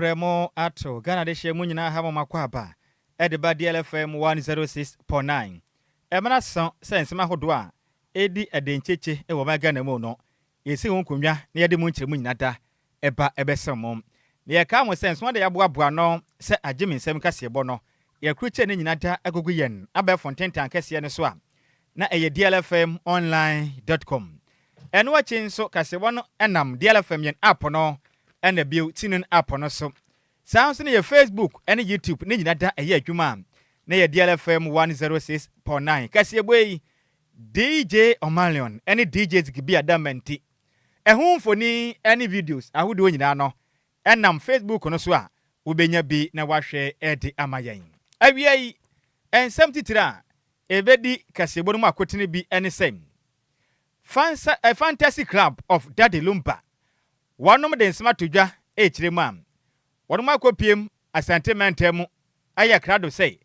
Aprɛ mo ato Ghana dehyeɛ mu nyinaa ha mo makɔ aba ɛde ba DLFM 106.9. Ɛmena so sɛ nsɛm ahodoɔ a ɛdi ɛdenkyekye wɔ ɔman Ghana mu no, yɛsi ho nkonnwa na yɛde mu nkyerɛmu nyina da ɛba ɛbɛsɛm mo. Na yɛka mo sɛ nsɛm de yɛaboaboa no sɛ agye me nsɛm kaseɛbɔ no, yɛkurukyɛ ne nyina da agugu yɛn abɛɛfo ntentan kɛseɛ no so a na ɛyɛ dlfmonline.com. Ɛno akyi nso, kaseɛbɔ no ɛnam DLFM yɛn app no ɛna bio TuneIn app no so. Saa nso no yɛ Facebook ɛne YouTube ne nyina da ɛyɛ adwuma a na yɛ DLFM 106.9. Kaseɛbɔ yi, DJ Omalion ɛne DJ Zikibi Adamanti ɛho mfoni ɛne videos ahodoɔ nyinaa no ɛnam Facebook no so a wobɛnya bi na wahwɛ ɛde ama yɛn. Awia yi, nsɛm titiri a ɛbɛdi kaseɛbɔ no mu akotene bi ɛne sɛ Fantasy Club of Daddy Lumba wɔnom de nsɛm ato dwa ɛrekyerɛ mu a wɔnom akɔpiem Asante mantam mu ayɛ krado sɛ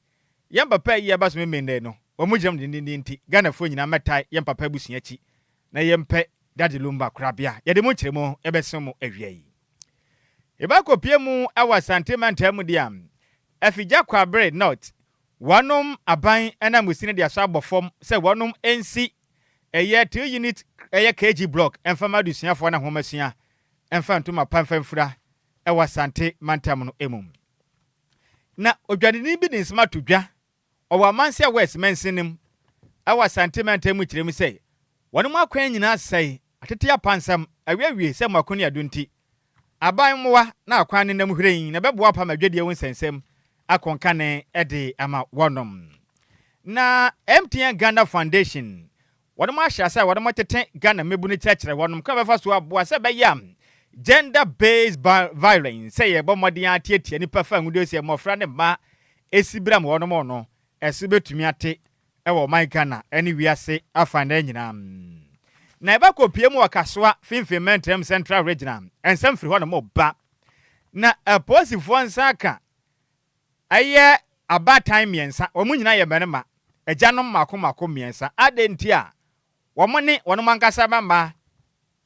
yɛn papa yi aba so mmemmende no, wɔn mu gyina mu dendenden, nti Ghanafoɔ nyinaa mɛtae yɛn papa abusua akyi na yɛmpɛ Daddy Lumba korabea. Yɛde mu nkyerɛ mu ɛbɛso mu awia yi. Yɛbɛkɔpie mu ɛwɔ Asante mantam mu deɛ a, Afigya Kwabere North wɔnom aban ɛnam osi no de aso abɔ fam sɛ wɔnom nsi ɛyɛ 2 unit ɛyɛ KG block ɛmfama adesuafoɔ no ahomasua ɛmfa ntoma pa mfa mfura ɛwɔ Asante mantam no mu. Na odwanini bi de nsɛm ato dwa ɔwɔ Amansia West mansin ɛwɔ Asante mantam mu kyerɛ mu sɛ wɔn mu akwan nyinaa sɛe atete apansam awiawie sɛ mako ne ado, nti aban mmoa na akwan nenam hwiren na ɛbɛboa pam adwadie ho nsɛnsɛm akɔnkane ɛde ama wɔnom. Na MTN Ghana Foundation wɔn ahyɛ ase a wɔn tete Ghana mmebu no kyerɛkyerɛ wɔn kwan bɛfa so aboa sɛ ɛbɛyɛ a gender based violence, sɛ yɛbɔ mmɔden atiatia nipa fa ahudeɛ sɛ mmɔfra ne mmaa esi bram wɔn no, ɛso bɛtumi ate ɛwɔ ɔman Ghana ɛne wiase afanan nyinaa. Na ɛbɛkɔ pie mu wɔ Kasoa Finfin Mantam, Central Region, nsɛm firi hɔ nom ba na apolisifoɔ nsa aka ɛyɛ abaatan mmiɛnsa, wɔn nyinaa yɛ mmarima, agyanom mako mako mmiɛnsa. Ade nti a wɔn ne wɔn ankasa mama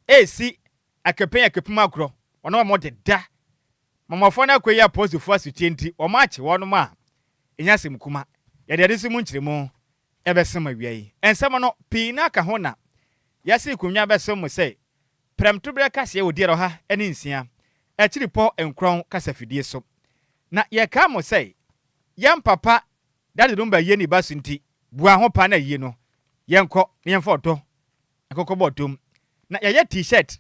esi akepɛn akepem agorɔ, wɔn a wɔn deda mɔmɔfoɔ no akɔ yi apolisifoɔ asotie, nti wɔn akye wɔn a ɛnya asɛm kuma. Yɛde ɛde so mu nkyerɛmu ɛbɛsɛm awia yi. Nsɛm no pii na aka ho na yɛasi nkonnwa bɛsɛm mu sɛ prɛmtoberɛ kaseɛ wɔ diɛ 106 akyiri pɔ nkorɔn kasafidie so. Na yɛka mo sɛ yɛn papa Daddy Lumba yie ne ba so, nti bua ho pa na yie no yɛnkɔ na yɛmfa ɔdɔ akɔkɔbɔ ɔdɔm. Na yɛyɛ T-shirt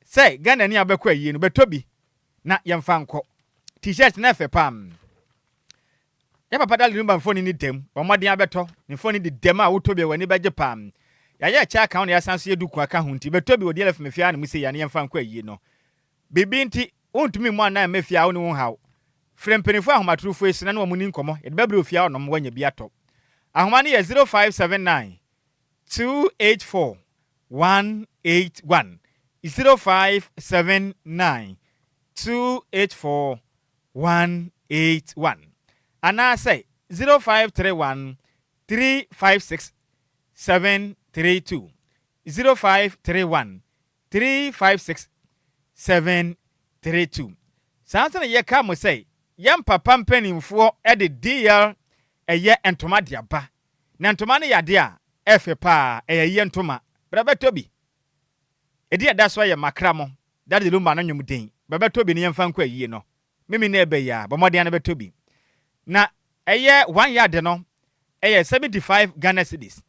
sɛ Ghana ni a bɛkɔ ayie no bɛtɔ bi na yɛmfa nkɔ. T-shirt na ɛfɛ pam, yɛ papa Daddy Lumba mfoni ni dɛm, wɔn mmɔden abɛtɔ ne mfoni de dɛm a wotɔ bi a w'ani bɛgye pam. Yɛayɛ kyɛ aka ho na yɛasan so yɛ duku aka ho, nti bɛtɔ bi wɔ DLF mefia na mu sɛ yɛne yɛmfa nkɔ ayie no. Biribi nti wontumi mu anan mɛfia wo ne wo haw, frɛ mpanimfoɔ ahomatorofoɔ yi so na ne wɔn ni nkɔmmɔ, yɛde bɛbrɛ ofie a ɔnom wanya bi atɔ. Ahoma no yɛ 0579 284 181, 0579 284 181 anaasɛ 0531 356 732, 0531 356 732. Saa nso na yɛka mo sɛ yɛn papa mpanimfoɔ de DL ɛyɛ ntoma de aba, na ntoma no yɛ adeɛ a ɛfɛ paa, ɛyɛ yie ntoma. Bɛrɛ bɛtɔ bi, ɛdi ɛda so ayɛ makra mo Daddy Lumba no nwom den bɛbɛtɔ bi ne yɛmfa nkɔ ayie no. Mimi na ɛbɛyɛ a bɔ mmɔden no bɛtɔ bi na ɛyɛ 1 yard no ɛyɛ 75 Ghana cedis,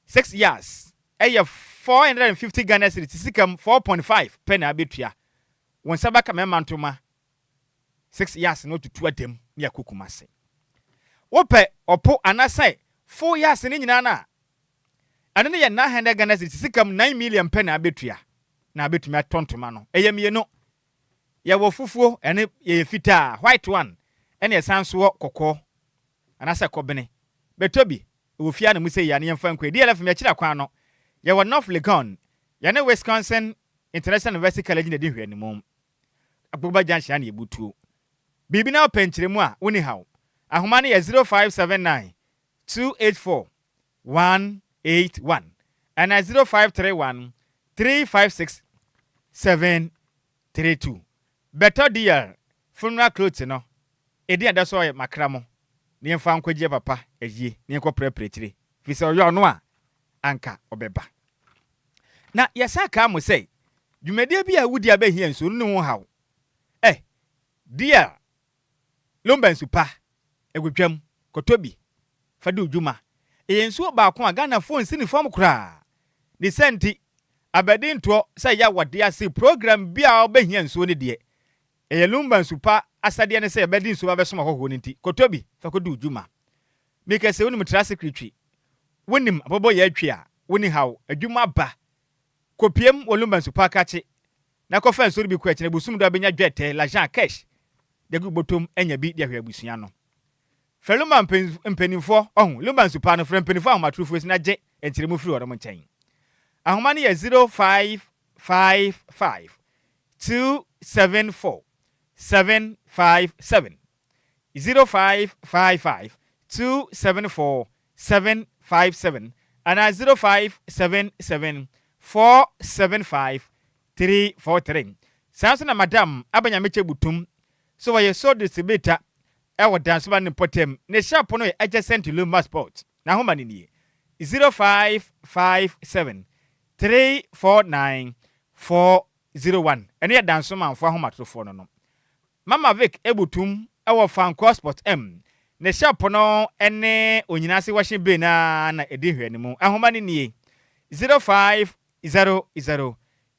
6 yards ɛyɛ 450 Ghana cedis, sikam 4.5 pɛ na abɛtua. Wɔn nsa bɛka mɛma ntoma 6 yards na otutu adam ne akɔ Kumase. Wopɛ ɔpo anaasɛ 4 yards ne nyinaa no a, ɛno no yɛ 900 Ghana cedis, sikam 9 million pɛ na abɛtua na abɛtumi atɔ ntoma no. Ɛyɛ mmienu, yɛwɔ fufuo ɛne yɛyɛ fitaa, white one, ɛne ɛsan so wɔ kɔkɔɔ anaasɛ kɔbene. Bɛtɔ bi ɛwɔ fie a na mu sɛ yia ne yɛmfa nkɔ. DLF yɛkyerɛ kwan no, yɛwɔ North Legon, yɛne Wisconsin International University College na ɛdi nhwɛanimu, Agbogba Junction na yɛbutuo. Biribi na wopɛ nkyerɛmu a woni haw, ahoma no yɛ 0579 284 181 ɛna 0531 356 732. Bɛtɔ DL Funeral clothes no, edin a ɛda so yɛ Makra mo, na yɛmfa nkɔgye papa ayie na yɛnkɔprɛprɛ akyire, firi sɛ ɔyɛ ɔno a, anka ɔbɛba. Na yɛsan kaa mo sɛ, dwumadie bi a wodi a bɛhia nsuo no ne ho haw. Eh, dear, Lumba nsu pa, ɛwɔ dwam, kɔtɔ bi fa di wo dwuma. Ɛyɛ nsuo baako a Ghanafoɔ nsi no fam koraa. Ne saa nti, abadintoɔ sɛ ɛyɛ a wɔde ase program bi a wobɛhia nsuo no deɛ, ɛyɛ Lumba nsu pa asɛdeɛ ne sɛ yɛbɛde nsuo ba bɛsom ahɔhoɔ no nti, kɔtɔ bi fa kɔdi wo dwuma. Meka sɛ wonim tra sekretwi, wonim abɔbɔyɛ atwi a, wonni haw, adwuma ba. Kɔpiem wɔ Lumba nsu pa akakye na kɔfa nsuo no bi kɔ akyina bosom do a bɛnya dwɛtɛ, l'argent cash, de agu bɔtɔm anya bi de ahwɛ abusua no. Frɛ Lumba mpanimfoɔ, ɔho, Lumba nsu pa no, frɛ mpanimfoɔ ahomatorofoɔ si na gye nkyerɛmu firi wɔnom nkyɛn. Ahoma no yɛ 0555 274 757, 0555 274 757 anaa 0577 475 343. Saa nso na Madam Abanyamekyɛ Butum so wɔyɛ sole distributor ɛwɔ Dansoman ne mpɔtam. Ne shop no yɛ adjacent to Lumba Sport. N'ahoma no nie, 0557 349 401. Ɛno yɛ Dansomanfoɔ ahomatorofoɔ no. Mama Vic Ebutum ɛwɔ Fankɔ Sport M. Ne shop no ne Onyinase Washing Bay na ɛdi hwɛ no mu. Ahoma no nie, 0500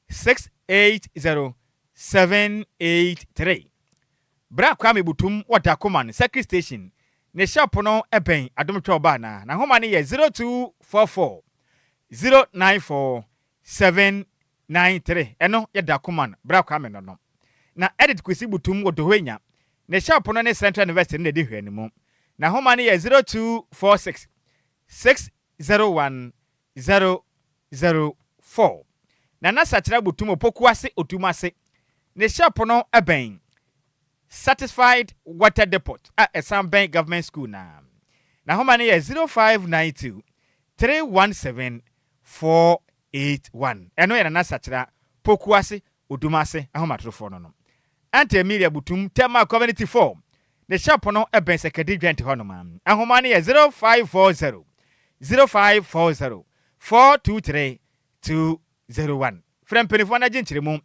680 783. Bra Kwame Butum wɔ Dakoman Circuit Station. Ne shop no bɛn Adomtwa ɔbaa na n'ahoma no yɛ 0244 094 793. Ɛno yɛ Dakoman Bra Kwame no. Na Edith Kwesi Butum wɔ Dohwenya. Ne shop no ne Central University no na ɛdi hwɛ no mu. N'ahoma no yɛ 0246 601 004. Nana Sakyera Butum Opoku ase Otum ase. Ne shop no bɛn Satisfied Water Depot a ɛsan bɛn Government School na. N'ahoma no yɛ 0592 317 481. Ɛno yɛ Nana Sakyera Poku ase Odum ase ahomatorofoɔ no. Auntie Emilia Butum, Tema Community 4. Ne shop no bɛn Sɛkɛdi Dwɛnti hɔnom. Ahoma no yɛ 0540 0540 423 201. Frɛ mpanimfoɔ no agye nkyerɛmu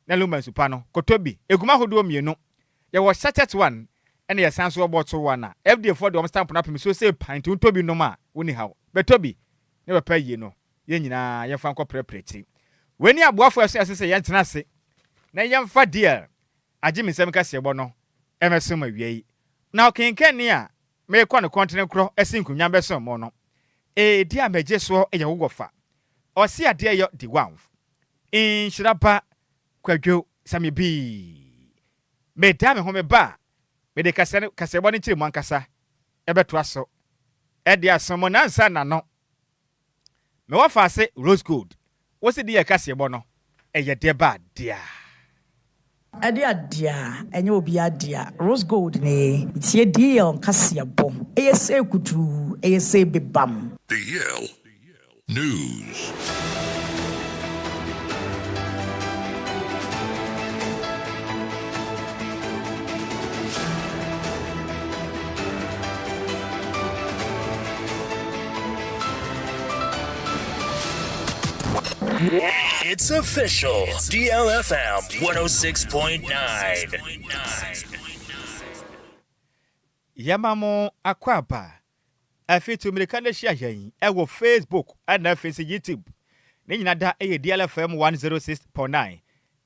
na Lumba nsupa no kɔtɔ bi. Egum ahodoɔ mmienu. Yɛwɔ sachet one ɛna yɛsan so wɔ bottle one a FDA foɔ de wɔn stamp no apem so sɛ pan nti wotɔ bi nom a wonni haw. Bɛtɔ bi ne bɛpa yie no, yɛn nyinaa yɛmfa nkɔ prɛprɛ akyiri. Wei ne aboafoɔ ɛso ɛsɛ sɛ yɛntena ase na yɛmfa deal agye me nsɛm kaseɛbɔ no ɛmɛsom awia yi. Na ɔkenkanni a merekɔ ne kɔntene korɔ ɛsi nkonnwa bɛsom mo no, edi a mɛgye soɔ yɛ wo wɔfa. Ɔsi adeɛ yɛ di wanf. Nhyira ba Kwadwo Sami bii. Meda me ho me ba a, mede kaseɛbɔ no nkyerɛ mu ankasa ɛbɛtoa so. Ɛde asom mo nansa na no. Mewɔ faase Rose Gold. Wosi di yɛ kaseɛbɔ no, ɛyɛ deɛ ba dea. Ɛde adeɛ a ɛnyɛ obi adeɛ Rose Gold ne tie DL nkaseɛbɔ, ɛyɛ sɛ kutuu, ɛyɛ sɛ bebam. DL News. It's official. DLFM 106.9. Yɛma mo akɔ aba. Afei tu mmirika no ahyia yɛn ɛwɔ Facebook ɛna afei nso YouTube. Ne nyinaa da ɛyɛ DLFM 106.9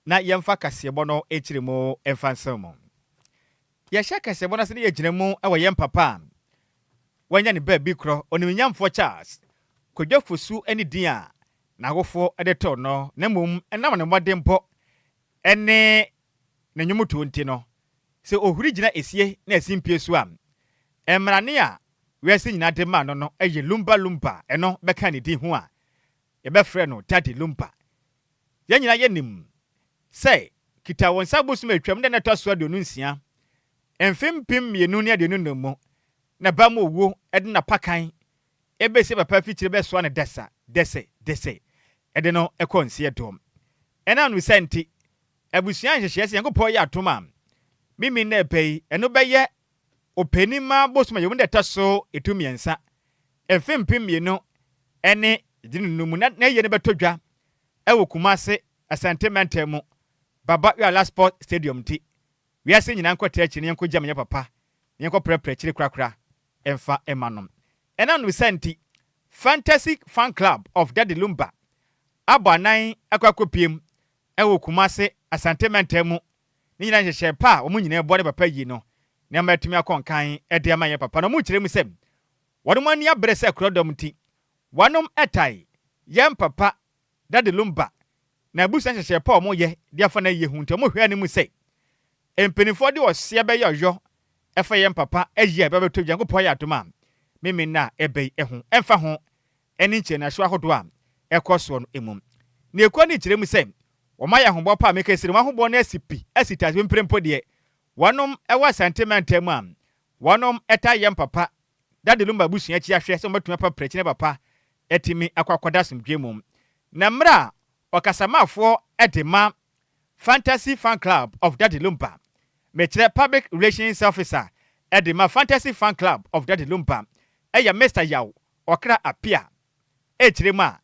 na yɛmfa kaseɛbɔ no akyiri mu mfa nsɛm mu. Yɛhyɛ kaseɛbɔ no ase ne yɛgyina mu ɛwɔ yɛn papa a wanya ne baabi korɔ, Onimnyamfoɔ Charles Kwadwo Fosu ne din a n'awofoɔ de too no, na mmom ɛnam ne mmɔdenbɔ ne ne nnwomtoɔ nti no, sɛ ohuri gyina esie na esi mpie so a, mmarane a wiase nyinaa de maa no yɛ Lumba Lumba. Ɛno bɛka ne din ho a yɛbɛfrɛ no Daddy Lumba. Yɛn nyinaa yɛnim sɛ kita wɔn nsa bosom atwam ne ɛtɔ so 26, mfe 2025 mu na ba mu owuo de n'apakan ebesi papa fikyire bɛsoa ne dasa dɛsɛ dɛsɛ ɛde no ɛkɔ nseɛ dɔm. Ɛnam no sɛ nti abusua nhyehyɛeɛ sɛ Nyankopɔn yɛ atom a Memeneda ɛpɛ yi, ɛno bɛyɛ Ɔpɛnima bosom a yɛwɔ mu da ɛtɔ so 13, mfe 2025 mu na n'ayie no bɛtɔ dwa wɔ Kumase, Asante mantam mu, Baba Yala Sports Stadium nti, wiase nyinaa nkɔtaa akyiri na yɛnkɔgya manyɛ papa na yɛnkɔprɛprɛ akyiri korakora mfa mma no. Ɛnam no saa nti, Fantasy Fan Club of Daddy Lumba abɔ anan akɔ akɔpiem wɔ Kumase, Asante mantam mu. Ne nyinaa nhyehyɛe pa a wɔn nyinaa bɔ ne papa yi no na ama atumi akɔ nkan de ama yɛn papa no. Wɔkyerɛ mu sɛ wɔn ani abere sɛ korɔdɔm nti wɔnom tae yɛn papa Daddy Lumba na abusua nhyehyɛe pa a wɔyɛ de afa n'ayie ho nti wɔhwɛ anim sɛ mpanimfoɔ de ɔseɛ bɛyɛ ɔyɔ ɛfa yɛn papa ayie a ɛbɛbɛtɔ Nyankopɔn ayɛ adom a Memeneda a ɛbɛ yi ho ɛmfa ho ne nkyerɛnahyew ahodoɔ a ɛkɔ soɔ no mu. Na ekuo no kyerɛ mu sɛ wɔayɛ ahoboa pa a meka sɛ wɔn ahoboa no asi pi asi ta mprempren mpo deɛ wɔnom wɔ Asante mantam mu a wɔnom taa yɛn papa Daddy Lumba abusua akyi ahwɛ sɛ wɔbɛtumi apa prɛkyi ne papa atumi akɔ akɔda asomdwoeɛ mu. Na mmerɛ a ɔkasamafoɔ de ma Fantasy Fan Club of Daddy Lumba, mekyerɛ Public Relations Officer de ma Fantasy Fan Club of Daddy Lumba yɛ Mister Yaw Ɔkra Appiah rekyerɛ mu a,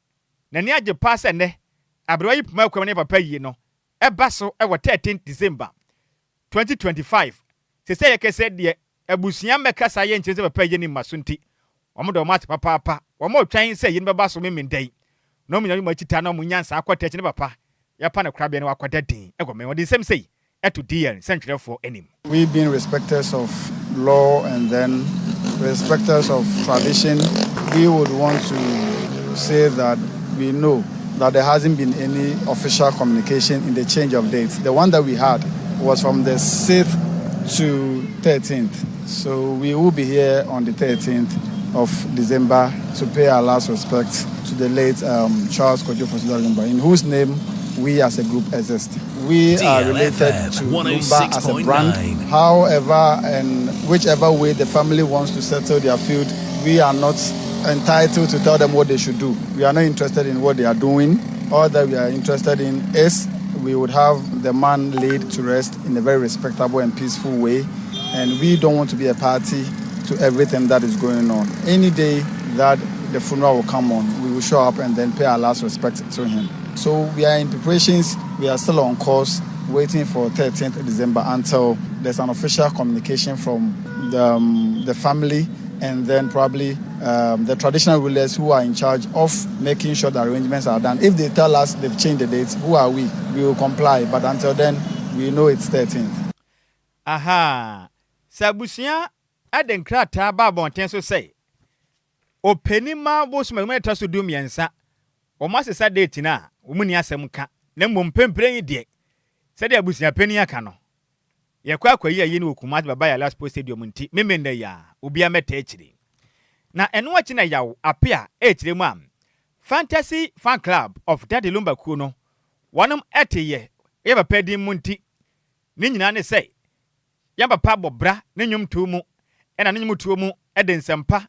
n'ani agye paa sɛ nnɛ aberewa yi poma akuam ne papa yie no ba so wɔ 13 December 2025. Seesei yɛkɛ sɛ deɛ abusua mmɛkasa yɛ nkyerɛ sɛ papa yie no mma so nti, wɔn de wɔn ate papaapa. Wɔretwɛn sɛ yie no bɛba so Memenda yi na wɔn nyinaa de wɔn akyi na wɔn nyansa akɔ tɛkyi ne papa yɛapa no korabea na wakɔda din wɔ mɛn. Wɔde nsɛm sei to DL nsɛntwerɛfoɔ anim. We being respecters of law and then respecters of tradition, we would want to say that we know that there hasn't been any official communication in the change of dates. The one that we had was from the 6th to 13th. So we will be here on the 13th of December to pay our last respects to the late Charles Kojo Fosu Lumba, in whose name we as a group exist. We are related to Lumba as a brand. However, and whichever way the family wants to settle their feud, we are not entitled to tell them what they should do. We are not interested in what they are doing. All that we are interested in is we would have the man laid to rest in a very respectable and peaceful way. And we don't want to be a party to everything that is going on. Any day that the funeral will come on, we will show up and then pay our last respect to him. So we are in preparations, we are still on course, waiting for 13th December until there's an official communication from the family and then probably the traditional rulers who are in charge of making sure the arrangements are done. If they tell us they've changed the dates, who are we? We will comply, but until then, we know it's 13th. Aha, sɛ abusua de nkrataa ba abɔnten so sɛ Ɔpɛnima bosom a ɛtɔ so 13 wɔn asesa date no a, wɔn ni asɛm ka. Na mmom mpempren yi deɛ, sɛdeɛ abusuapanin aka no, yɛkɔ akɔyi ayi no wɔ Kumasi Baba Yala Sports Stadium nti Memenda yi a obiara mmɛta akyire. Na ɛno akyi na Yaw Appiah ɛrekyerɛ mu a Fantasy Fan Club of Daddy Lumba kuo no wɔnom ɛte yɛ yɛ papa din mu nti ne nyinaa ne sɛ yɛn papa bɔ bra ne nnwomtoɔ mu ɛna ne nnwomtoɔ mu de nsɛmpa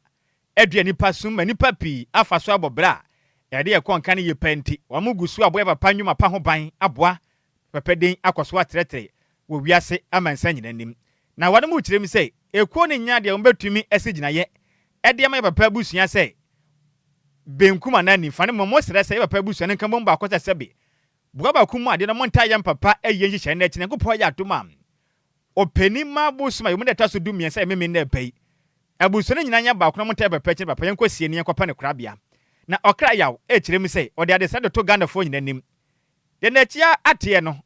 adua nipa sum ma nipa pii afa so abɔ bra a yɛde yɛ kɔ nka ne yie pɛ nti wɔn gu so abɔ yɛ papa nnwuma pa ho ban aboa papa den akɔ so atrɛtrɛ wɔ wiase amansa nyinaa anim. Na wɔn mu kyerɛ mu sɛ ekuo ne nya deɛ wɔn bɛtumi asi gyinaeɛ ɛde ama yɛ papa abusua sɛ benkum anaa nifa ne mmom srɛ sɛ yɛ papa abusua no nka bom baako sɛ sɛbe boa baako mu adeɛ no mo ntaa yɛn papa ayie nhyehyɛe no akyi. Nyankopɔn yɛ adom a Ɔpanin ma bosom a emu da ɛtɔ so 13 yɛ Memeneda ɛpa yi. Abusua no nyinaa nyɛ baako na montaa yɛ papa akyi na papa yɛnkɔ sie no yɛnkɔpɛ no korabea. Na ɔkra yaw ɛrekyerɛ mu sɛ ɔde adesrɛ de to Ghanafoɔ nyinaa anim. Deɛ n'akyi ateɛ no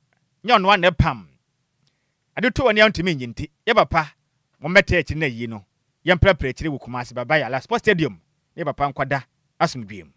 nyɛ ɔno ara na ɛpam. Ade to w'ani a wontumi nnye nti yɛ papa mommɛtaa akyiri na ayie no yɛmprapra akyiri wɔ Kumasi Baba Yala Sports Stadium na yɛ papa nkɔda asomdwoeɛ mu.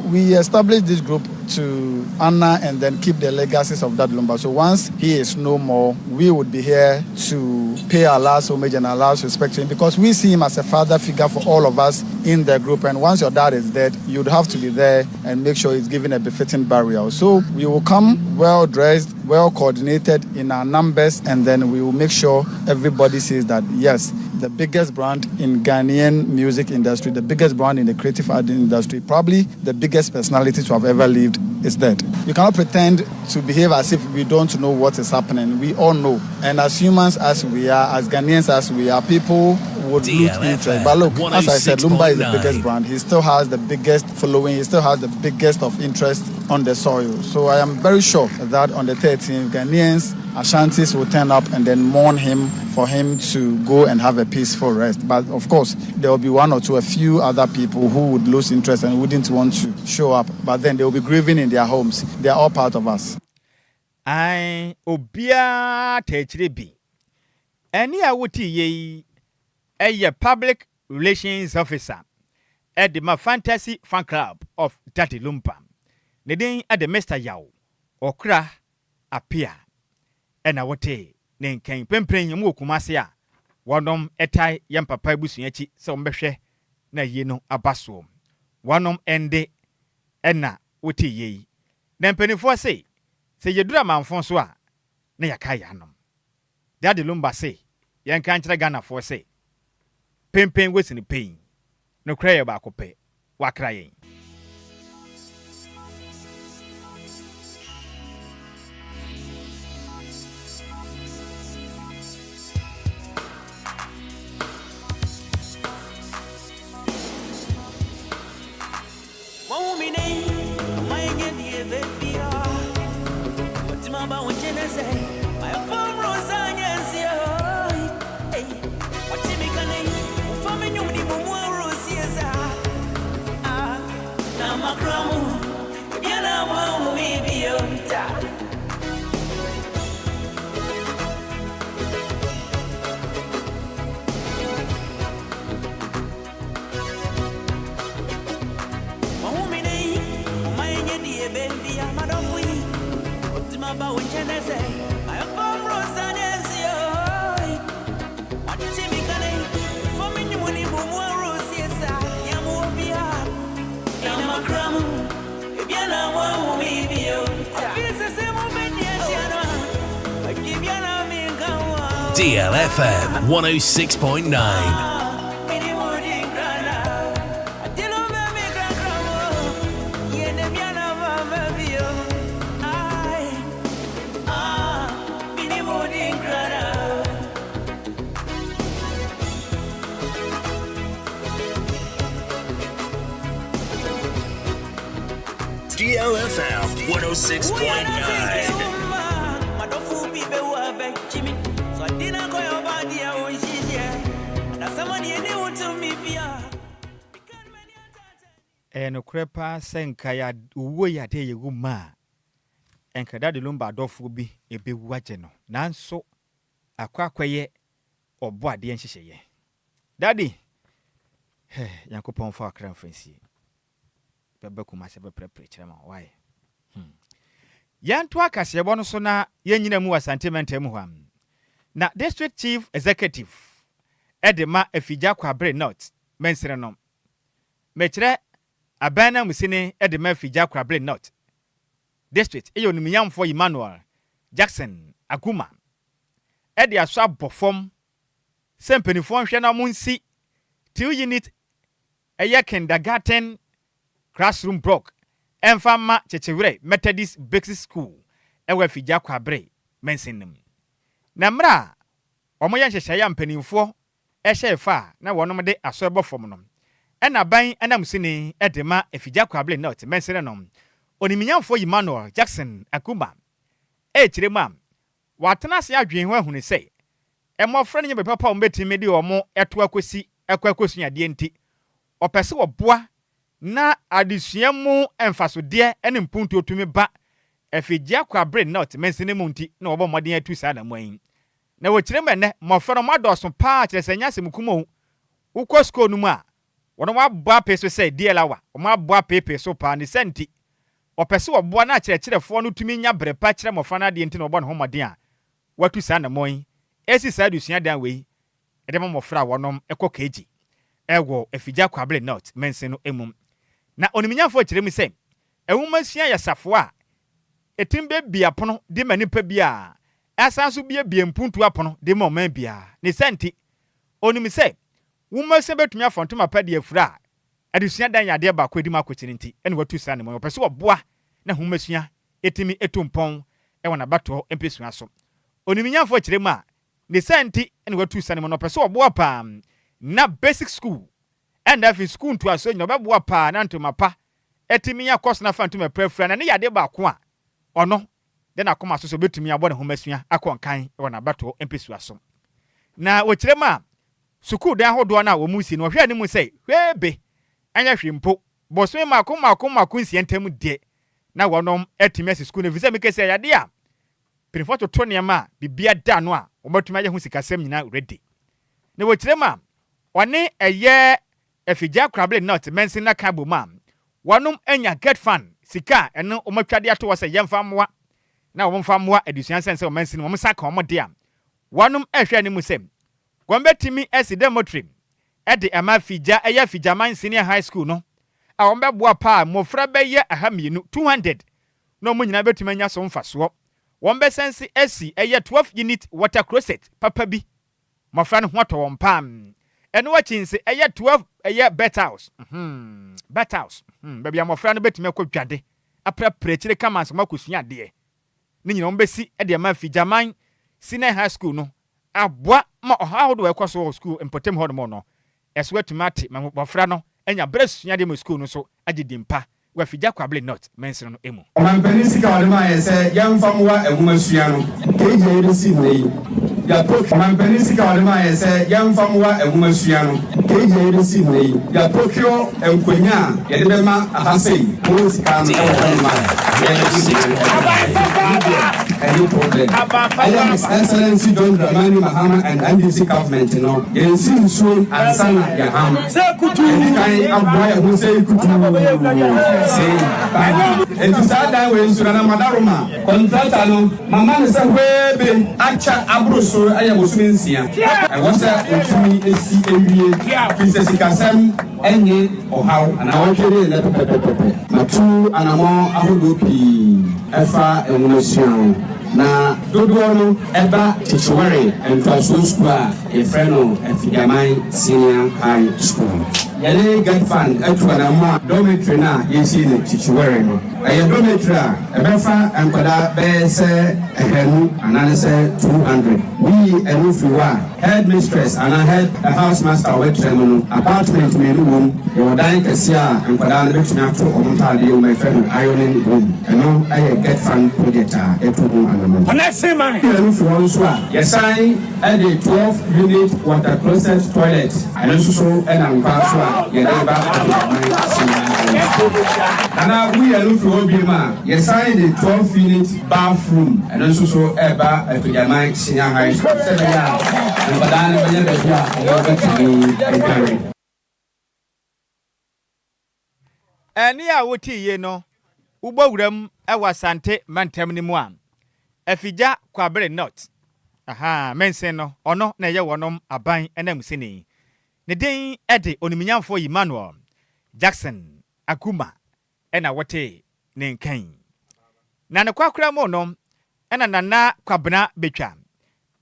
We established this group to honor and then keep the legacies of Daddy Lumba. So once he is no more, we would be here to pay our last homage and our last respect to him, because we see him as a father figure for all of us in the group. And once your dad is dead, you'd have to be there and make sure he's given a befitting burial. So we will come well dressed, well coordinated in our numbers, and then we will make sure everybody sees that, yes, the biggest brand in Ghanaian music industry, the biggest brand in the creative art industry, probably the biggest personality to have ever lived, is dead. You cannot pretend to behave as if we don't know what is happening. We all know. And as humans as we are, as Ghanaians as we are, people would lose interest. But look, as I said, Lumba is the biggest brand. He still has the biggest following. He still has the biggest of interest on the soil. So I am very sure that on the 13th, Ghanaians, Ashantis will turn up and then mourn him for him to go and have a peaceful rest. But of course, there will be one or two, a few other people who would lose interest and wouldn't want to show up. But then they will be grieving in their homes. They are all part of us. Ae, obiara taa akyire bi. Ɛnne a wote yɛ yi yɛ Public Relations Officer de ma Fantasy Fan Club of Daddy Lumba. Ne din de Mister Yaw Ɔkra Appiah ɛna wote ne nkan. Mprempren wɔn wɔ Kumasi a wɔnom tae yɛn papa abusua akyi sɛ wɔbɛhwɛ na ayie no aba soɔ. Wɔnom nde ɛna wote yie yi. Na mpanimfoɔ se, sɛ yɛduru amanfo so a, na yɛaka yɛn anom. Daddy Lumba se yɛnka nkyerɛ Ghanafoɔ sɛ, Penpen wosene pɛn, nokorɛ yɛ baako pɛ, wakra yɛn. DLFM 106.9. DLFM 106.9. Ɛyɛ nokorɛ paa sɛ nka yɛ owuo yɛ adeɛ yɛwu ma a, nka Daddy Lumba adɔfoɔ bi ɛbɛwu agye no. Nanso akɔ akɔyɛ ɔbɔ adeɛ nhyehyɛeɛ. Daddy, hɛ, Nyankopɔn mfa wakra mfa nsie. Bɛba Kumasi bɛprɛprɛ kyerɛ ma why. Yɛntoa kaseɛbɔ no so na yɛnyina mu wɔ Asante mantam mu hɔ a. Na District Chief Executive de ma Afigya Kwabre North mansini no, mekyerɛ aban nanmusini de ma Afigya Kwabre North District yɛ Onimnyamfoɔ Emmanuel Jackson Aguma de aso abɔ fam sɛ mpanimfoɔ nhwɛ na wɔnsi two unit ɛyɛ kindergarten classroom block ɛmfa mma Kyekyewerɛ Methodist Basic School ɛwɔ Afigya Kwabre mansin no mu. Na mmerɛ a wɔyɛ nhyehyɛeɛ a mpanimfoɔ hyɛɛ fa a na wɔnom de asɔ ɛbɔ fam no, ɛna aban ananmusini de ma Afigya Kwabre North mansini no, Onimnyamfoɔ Emmanuel Jackson Akuma ɛrekyerɛ mu a Wɔatena ase adwene ho ahunu sɛ mmofra no nyɛ baabi papa a wɔbetumi de wɔn to akosi akɔ akosua adeɛ nti, wɔpɛ sɛ wɔboa na adesua mu mfasodeɛ ne mpuntuo tumi ba Afigya Kwabre North mansini mu nti na wɔbɔ mmɔden atu saa anammɔn yi. Na wɔkyerɛ mu ɛnnɛ, mmofra no wɔadɔɔso paa kyerɛ sɛ ɛnyɛ asɛm kum o, wokɔ sukuu no mu a, wɔn abɔ apee so sɛ DL awa, wɔn abɔ apeepee so paa ne saa nti, Ɔpɛ sɛ ɔboa na akyerɛkyerɛfoɔ no tumi nya berɛ pa kyerɛ mmɔfra no adeɛ nti na ɔbɔ ne ho mmɔden a watu saa anammɔn yi resi saa adesua dan wei de ma mmɔfra a wɔnom kɔ KG wɔ Afigya Kwabere North mansin no mu. Na onimnyafoɔ kyerɛ mu sɛ nwomasua yɛ safoa a ɛtumi bue apono de ma nipa biara, ɛsan nso buebue mpuntuo apono de ma ɔman biara. Ne saa nti, ɔnim sɛ nwomasua bɛtumi afa ntoma pa de afura a Adesua dan yɛ adeɛ baako a ɛdi mu akɔkyini nti na watu saa anammɔn yi. Ɔpɛ sɛ ɔboa na nhomasua tumi tu mpɔn wɔ n'abatoɔ mpesua so. Onimnyafoɔ kyerɛ mu a, ne saa nti na watu sane mu no, ɔpɛ sɛ ɔboa paa na basic school ɛna afei sukuu ntoasoɔ nyina ɔbɛboa paa na ntoma pa atumi akɔ so na afa ntoma pa afira na ne yɛ adeɛ baako a ɔno de n'akoma so sɛ ɔbɛtumi abɔ ne nhomasua akɔ nkan wɔ n'abatoɔ mpesua so. Na wɔkyerɛ mu a, sukuu dan ahodoɔ no a wɔsi no, wɔhwɛ anim sɛ hwee be anyɛ hwee mpo bosome mmaako mmaako mmaako nsia ntam deɛ na wɔnom atumi asi sukuu no, ɛfiri sɛ meka sɛ ɛyɛ adeɛ a mpanyinfoɔ toto nneɛma a biribiara da ano a wɔbɛtumi ayɛ ho sikasɛm nyinaa ready. Na wɔkyerɛ mu a, ɔne ɛyɛ Afigya Korabele North mansin no aka abom a wɔnom anya GetFund sika a ɛno wɔn atwa de ato hɔ sɛ yɛmfa mmoa na wɔn mfa mmoa adesua nsɛnsɛm wɔ mansin no mu, wɔn nsa ka wɔn de a wɔnom ɛhwɛ anim sɛ wɔn bɛtumi asi dormitory de ama Afigya ɛyɛ Afigyaman Senior High School no a wɔn bɛboa paa mmofra bɛyɛ 200, 200, na wɔn nyinaa bɛtumi anya so mfasoɔ. Wɔn bɛsan asi ɛyɛ 12 unit water closet papa bi mmɔfra no ho atɔ wɔn paa. Ɛno akyi nso ɛyɛ 12 ɛyɛ bath house, bath house, baabi a mmɔfra no bɛtumi akɔ dwade aprapra akyire kama nso akɔsua adeɛ ne nyinaa wɔn bɛsi de ama Afigyaman Senior High School no aboa ma ɔhaw ahodoɔ a ɛkɔ so wɔ sukuu mpɔtam hɔ nom no ɛso atumi ate ma mmɔfra no anya berɛ sua adeɛ ma sukuu no so agye din pa wɔ Afigya Kwabere North mansini no mu. Ɔmanpanin sika a ɔde maa yɛn sɛ yɛmfa mmoa nwomasua no, KG a yɛbɛsi nnɛ yi, yɛaprocure. Ɔmanpanin sika a ɔde maa yɛn sɛ yɛmfa mmoa nwomasua no, KG a yɛbɛsi nnɛ yi, yɛaprocure nkonya a yɛde bɛma aha sei, wɔwɔ sika no wɔ hɔnom a yɛde nkonnwa no bɛma. Ɛno deɛ, ɛnyɛ problem. Ɛyɛ His Excellency John Dramani Mahama and NDC government no, yɛnsi nsuo ansa na yɛaham. Yɛdi kan aboa yɛn ho sei kutuu sei bam. Enti saa dan wei nso Nana Madaroma, kɔntrata no, mama no sɛ hwee akyɛ aboro so yɛ bosome nsia. Ɛwɔ sɛ ɔtumi si wie, firi sɛ sikasɛm nye ɔhaw. Nnawɔtwe ne nnɛ pɛpɛpɛpɛ, matu anammɔn ahodoɔ pii ɛfa nwomasua ho, na dodoɔ no ɛba Kyekyewere ntoasoɔ sukuu a yɛfrɛ no Afidiaman Senior High School. Yɛne GetFund atu anammɔn a dormitory no a yɛresi no Kyekyewere no, ɛyɛ dormitory a ɛbɛfa nkwadaa bɛyɛ sɛ 200 anaasɛ 200. Woyi ɛno firi hɔ a, headmistress anaa head housemaster a ɔbɛtra mu no, apartment mmienu wom. Yɛwɔ dan kɛseɛ a nkwadaa no bɛtumi ato wɔn ntaadeɛ wom a yɛfrɛ no ironing room. Ɛno yɛ GetFund project a yɛatu ho anammɔn. Woyi ɛno firi hɔ nso a, yɛsan de 12 unit water closet toilet, ɛno nso so nam kwan so a yɛde reba Abibiman Senior High School. Nana, woyi ɛno firi hɔ biom a, yɛsan de 12 unit bath room, ɛno nso so reba Afidiaman Senior High School sɛ ɛbɛyɛ a nkwadaa no bɛnya baabi a wɔbɛtumi adware. Ɛnne a wotee yei no, wobɔ wuram wɔ Asante mantam no mu a, Afigya Kwabere North, ahaa, mansin no, ɔno na ɛyɛ wɔnom aban ananmusini. Ne din de Onimnyamfoɔ Emmanuel Jackson Aguma na wotee ne nka yi. Na ne kwakora mu no na Nana Kwabena Betwa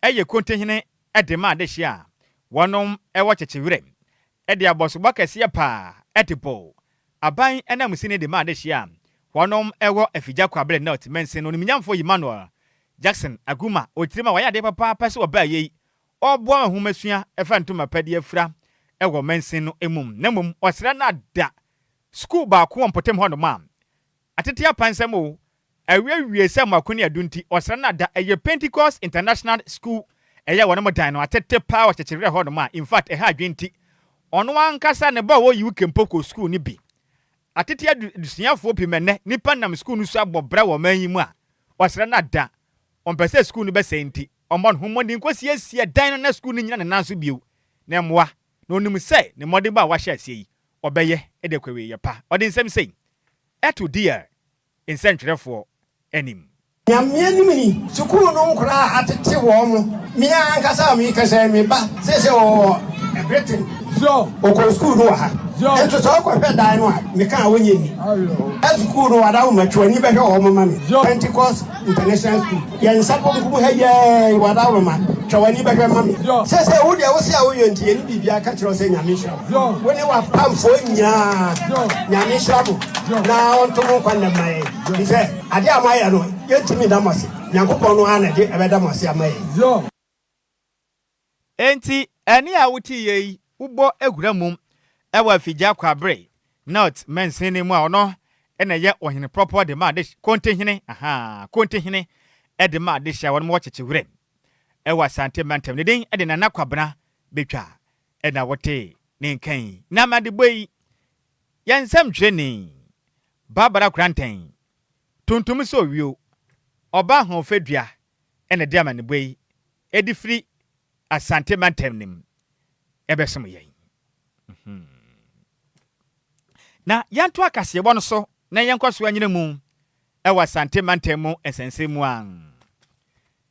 yɛ Kontihene de ma adehyeɛ a wɔnom wɔ Kyekyewerɛ de abɔsobɔ kɛseɛ paa de bɔɔ aban ananmusini de maa adehyeɛ a wɔnom wɔ Afigya Kwabere North mansin no Onimnyamfoɔ Emmanuel Jackson Aguma Otirim a wayɛ adeɛ papaapa sɛ ɔbaa yei ɔreboa ma nhomasua fa ntoma pa de afira wɔ mansin no mu na mmom ɔsrɛ no ada sukuu baako wɔ mpɔtam hɔnom a atete apansam o, awiewie sɛ mako ne adu nti ɔsra no ada, ɛyɛ Pentecost International School ɛyɛ wɔnom dan no atete paa wɔ kyekyewerɛ hɔnom a infact ɛha adwene nti ɔno ankasa ne ba a ɔwɔ UK mpo kɔ sukuu no bi. Atete adesuafoɔ pii ma nnɛ nnipa nam sukuu no so abɔ bra wɔ ɔman yi mu a ɔsra no ada, ɔmpɛ sɛ sukuu no bɛsɛe nti ɔmmɔ ne ho mmɔden nkɔsiesie dan no na sukuu no nnyina ne nan so bio na mmoa na ɔnim sɛ ne mmɔdenbɔ a wahyɛ aseɛ yi ɔbɛyɛ de akɔ awieeɛ pa. Ɔde nsɛm sei to DR nsɛntwerɛfoɔ anim. Nyame anim ni, sukuu no nkoraa a atete wɔn mo, me ara ankasa a merekasa yi, me ba seesei ɔwɔ Britain. Ɔkɔɔ sukuu no wɔ ha. Nso sɛ ɔkɔhwɛ dan no a, meka a wonyɛ nni. Sukuu no wada wo ma twe w'ani bɛhwɛ wɔn ma me. Pentecost International School. Yɛn nsa bonkum ha yi ara yi wada wo ma twa w'ani bɛhwɛ ma me. Sɛsɛ wo deɛ wo se a woyɔ nti yɛne biribiara ka kyerɛ wo sɛ Nyame nhyira wo. Wo ne w'apamfoɔ nyinaa Nyame nhyira mo na ɔnto mo nkwa nna mma yɛn. Firi sɛ adeɛ a moayɛ no yɛntumi nna mo ase. Nyankopɔn no ara na ɛde ɛbɛda mo ase ama yɛn. Enti ɛnne a woteeɛ yi wobɔ wura mum wɔ Afigya Kwabre North mansin no mu a ɔno na ɛyɛ ɔhene prɔprɔ de ma adehye, Kontihene, ahaa, Kontihene de ma adehye a wɔnom wɔ Kyekyewerɛm wɔ Asante mantam. Ne din de Nana Kwabena Betwa na wotee ne nka yi. Na amadebɔ yi, yɛn nsɛmtwerɛni Barbara Koranteng, tuntum sɛ owuo, ɔbaa ahoɔfɛ dua na ɛde amanebɔ yi de firi Asante mantam no mu ɛbɛsom yɛn. Mhm. Na yɛnto akaseɛbɔ no so na yɛnkɔ so anyina mu ɛwɔ Asante mantam mu nsɛnsɛm mu a.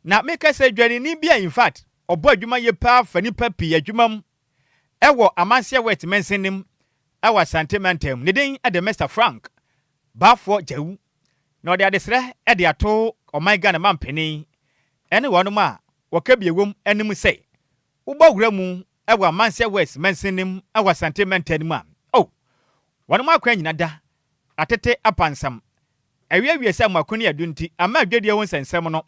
Na meka sɛ dwanini bi a in fact ɔbɔ adwuma yie paa fa nipa pii adwuma mu ɛwɔ Amanseɛ West mansin no mu ɛwɔ Asante mantam mu. Ne din de Mr. Frank Baafoɔ Gyawu. Na ɔde adesrɛ de ato ɔman Ghana mampanin ne wɔnom a wɔka bi ɛwom anim sɛ, wobɔ wura mu wɔ Amanseɛ West mansin no mu wɔ Asante mantam no mu a, oh, wɔnom akwan nyina da atete apansam, awiawie sɛ mmoako ne adu nti ama adwadie ho nsɛnsɛm no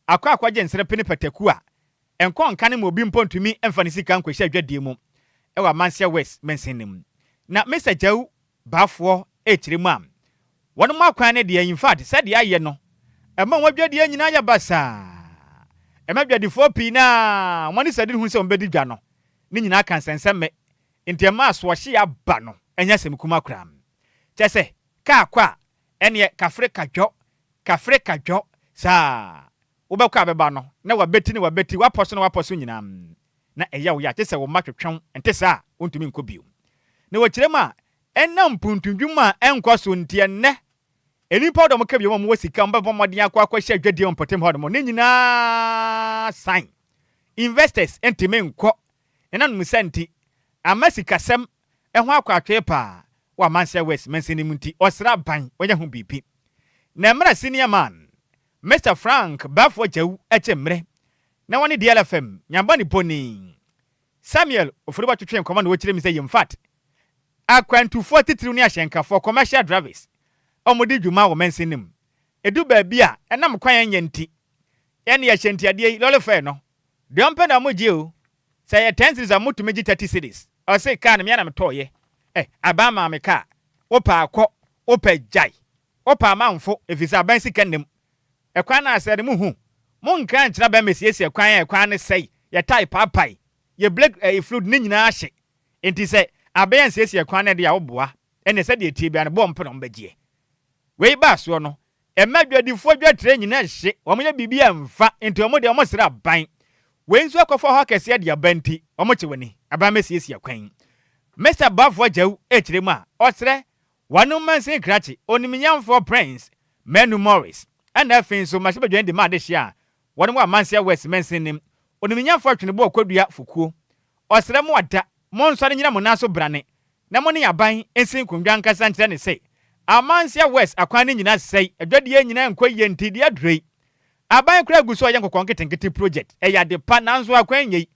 akɔ akɔgye nserepe ne pataku a ɛnkɔ nkane ma obi mpo ntumi mfa ne sika nkɔhyɛ adwadie mu wɔ Amanseɛ West mansin no mu. Na Mister Gyau Baafoɔ rekyerɛ mu a, wɔnom akwan no deɛ, in fact, sɛdeɛ ayɛ no, ɛma wɔn adwadie nyinaa yɛ basaa. Ɛma adwadifoɔ pii no ara, wɔn anisoadehunu hu sɛ wɔbɛdi dwa no, ne nyinaa ka nsɛnsɛmmɛ. Nti ɛma asoɔhyeɛ aba no, ɛnyɛ asɛm kumaa koraa. Kyerɛ sɛ, kaa kɔ a, ɛneɛ kafre kadwɔ, kafre kadwɔ, saa. Wobɛkɔ a bɛba no, na wabɛti ne wabɛti, wapɔ so na wapɔ so nyinaa. Na ɛyɛ wo ya, gye sɛ wo mma twetwe wo, ɛnte saa a, wontumi nkɔ bio. Na wɔkyerɛ mu a, ɛnam mpuntudwuma a ɛnkɔ so nti, ɛnnɛ, nnipa a wɔka bio ma wɔwɔ sika a wɔbɛbɔ mmɔden akɔ akɔhyɛ adwadie wɔ mpɔtam hɔnom no nyinaa san. Investors ntumi nkɔ, ɛnam nsa nti, ama sikasɛm ho akɔ atwee paa wɔ Amansia West mansini mu nti, ɔsrɛ aban wɔnyɛ ho biribi. Na mmerɛ senior man, Mister Frank Baffour Gyawu kyɛ mmerɛ na wɔne DLFM Nyambɔ ne Boni Samuel Oforiwa twetwee nkɔmmɔ na ɔkyerɛ mu sɛ Yemfat akwantufoɔ atitiriw ne ahyɛnkafoɔ, commercial drivers, a wɔdi dwuma wɔ mansin no mu. Ɛdu baabi a, ɛnam kwan a ɛnyɛ nti, yɛn de ahyɛntiadeɛ yi, lɔre fare no, deɛ wɔmpɛ na wɔgye o. Sɛ ɛyɛ ten cedis a, wɔtumi gye 30 cedis. Ɔse kaa no, me ara na metɔeɛ. Eh, aban maa me kaa. Wopɛ a kɔ, wopɛ gyae. Wopɛ a mamfo, ɛfiri sɛ aban sika nna mu. Ɛkwan no asɛe no, mohu. Monka nkyerɛ aban mmɛsiesie kwan a ɛkwan no sɛe, yɛ tae paapae, yɛ brake ɛyi fluid ne nyinaa ahye. Enti sɛ aban ansiesie kwan no deɛ a woboa, ɛnneɛ sɛdeɛ ɛteɛ biara no boɔ mpo na wɔbɛgyeɛ. Wei baa soɔ no, ɛma adwadifoɔ dwatire nyinaa hye, wɔyɛ biribi a ɛmfa, enti wɔn deɛ wɔsrɛ aban. Wei nso akɔfa ɔhaw kɛseɛ de aba nti, wɔkye w'ani, aban mmɛsiesie kwan. Mister Boafoɔ Agyau rekyerɛ mu a, ɔsrɛ Wɔnom mansin krakye, onimnyamfoɔ Prince Manu Morris, ɛna afei nso mmarahyɛbadwani de ma adehyeɛ a wɔnom wɔ Amansia West mansin nim, onimnyamfoɔ Tweneboɔ Kodua Fokuo. Ɔsrɛ mo ada, monsɔre nyina mo nan so brane na mo ne aban nsi nkondwa ankasa nkyerɛ no se Amansia West akwan no nyina sɛe, adwadie nyina nkɔ yie nti deɛ aduro yi aban koraa gu so ɔyɛ nkɔkɔɔ nketenkete project, ɛyɛ ade pa nanso akwan nyɛ yi,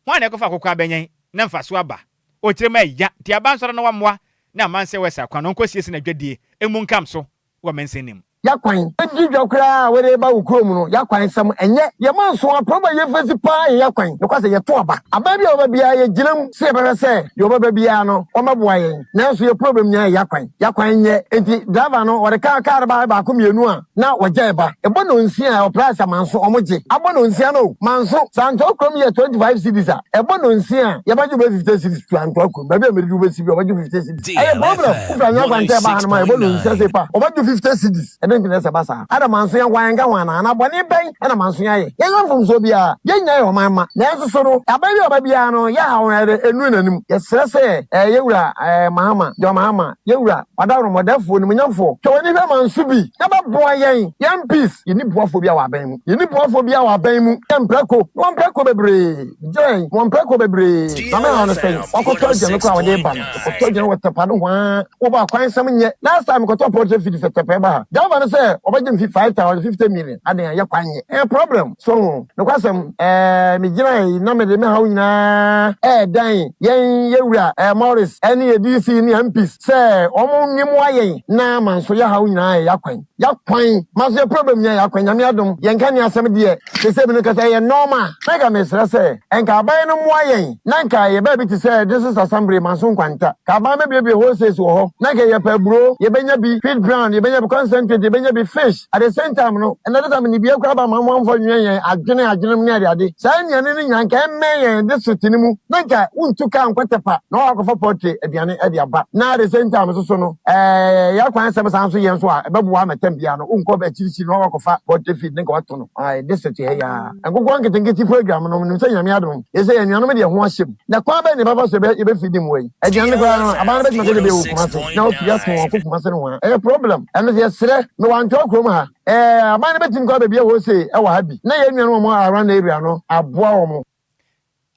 hwan na ɛkɔfa akokɔ abɛnyɛn na mfasoɔ aba? Ɔkyerɛ mu ɛya nti aba nsɔre na wammoa ne amansɛ wɔ ɛsa kwan no ɔnkɔ siesie n'adwadie mmu nkam so wɔ mansin no mu. Y'akwan di dwa koraa a wode reba wo kurom no y'akwan sɛm ɛnyɛ. Yɛ manso a problem a yɛfesi paa yɛ y'akwan. Nokwasɛ yɛto aba. Aban bi a ɔbɛba biara yɛgyina mu sɛ yɛbɛhwɛ sɛ deɛ ɔbɛba biara no ɔmmɛboa yɛn. Nanso yɛ problem nyinaa yɛ y'akwan. Y'akwan nyɛ nti driver no ɔde car car ba baako mmienu a na wɔgyae ba. Ɛbɔ nonsia a ɛwɔ price a manso ɔmo gye. Abɔ nonsia no o, manso. Sɛ Antoa kurom yɛ 25 cedis a, ɛbɔ nonsia a, yɛbɛgye wo bɛyɛ 50 cedis to Antoa kurom. Baabi a meredi wo bɛsi bi a, wɔbɛgye wo 50 cedis. Ɛyɛ problem. Wofiri Anwea Kwantɛ ba hanom a, ɛbɔ nonsia sei pa, wɔbɛgye wo 50 cedis. Adɛn nti na ɛsɛ ɛba saa? Ada manso yɛn nko ara yɛnka ho anaa? Anaa bɔne bɛn na manso yɛayɛ? Yɛnyɛ mfomsoɔ biara. Yɛn nyinaa yɛ ɔman mma. Nanso so no, aban bi a ɔba biara no, yɛn haw no ɛde ɛnnuru n'anim. Yɛsrɛ sɛ, ɛɛ yɛn wura ɛɛ Mahama, John Mahama, yɛn wura, ɔdawuromɔdɛfoɔ, onimuonyamfoɔ, twa w'ani hwɛ manso bi na bɛboa yɛn. Yɛn peace. Yɛnni boafoɔ biara wɔ aban mu. Yɛnni boafoɔ biara wɔ aban mu. Yɛn mprako, na wɔn mprako bebree. Gyɛn, wɔn mprako bebree. Na me haw no sɛn? Wakɔtɔ aduane koraa a wɔde reba no. Ɔkɔtɔ aduane wɔ Tɛpa nohoaa. Wobɔ akwansɛm nyɛ. Last time mekɔtɔ poultry feed sɛ Tɛpa ɛba ha. Driver no sɛ ɔbɛgye me fi 5000, 50 million. Aden a yɛ kwan nyɛ. Ɛyɛ problem. So ho. Nokwasɛm, ɛɛ megyinae na mede me haw nyinaa ɛɛdan yɛn yɛwura ɛɛ Morris ɛne yɛ DC ne MPs sɛ wɔn nnemoa yɛn na manso yɛ haw nyinaa ɛyɛ akwan. Yakwan. Manso yɛ problem nyinaa yɛ akwan. Nyame adom yɛnka ne asɛm deɛ. Sesei me no kasa ɛyɛ normal. Na nka mesrɛ sɛ nka aban no mmoa yɛn na nka yɛ baabi te sɛ District Assembly Manso Nkwanta ka aban bɛbuebue wholesales wɔ hɔ na nka yɛpɛ aburo yɛbɛnya bi, wheat bran yɛbɛnya bi, concentrate yɛbɛnya bi, fish at the same time no ɛnɛ dada me nibie koraa ba ma moamfa nwɛn yɛn adwene adwenem ne adeade saa nnuane no nyinaa nka ɛmmɛn yɛn district no mu na nka wontu kaa nkɔ Tepa na wɔakɔfa poultry aduane de aba na at the same time nso so no ɛɛ yɛ kwan sɛm saa nso yɛn nso a ɛbɛboa ama tam biara no wonkɔ akyirikyiri na wɔakɔfa poultry feed ne nka wato no. Ae, district ha yi ara. Nkokɔ nketenkete program no, menim sɛ Nyame adom, yɛ sɛ yɛn anuanom de ɛho ahyɛ mu. Na kwan bɛn na yɛbɛfa so yɛbɛ yɛbɛfidi mmoa yi? Aduane no koraa no, aban no bɛtumi aka sɛ bi wɔ Kumasi, na wafiri aso wɔn akɔ Kumasi no ho a, ɛyɛ problem. Ɛno nso yɛsrɛ, mewɔ Antoa kurom ha, ɛɛ, aban no bɛtumi koraa baabi a wholesale ɛwɔ ha bi, na yɛn nuanom a wɔwɔ around area no aboa wɔn.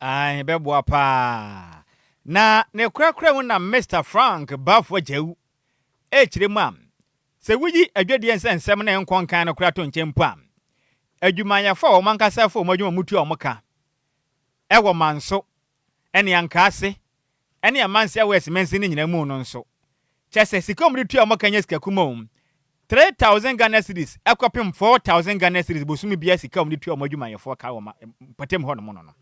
Ae, ɛbɛboa paa. Na ne korakora mu na Mister Frank Balfour Gyawu rekyerɛ mu a, Sɛ wuyi adwadie nsɛnsɛm na ɛnkɔ nkan no koraa to nkyɛn mpo a, adwumayɛfo a wɔn ankasa fa wɔn adwuma mu tua wɔn ka wɔ Manso ne Ankaase ne Amansia West mansin no nyinaa mu no nso, kyerɛ sɛ sika a wɔde tua wɔn ka nyɛ sika kumaa o, 3,000 Ghana cedis kɔpem 4,000 Ghana cedis bosome biara sika a wɔde tua wɔn adwumayɛfoɔ ka wɔ mpɔtam hɔnom no no.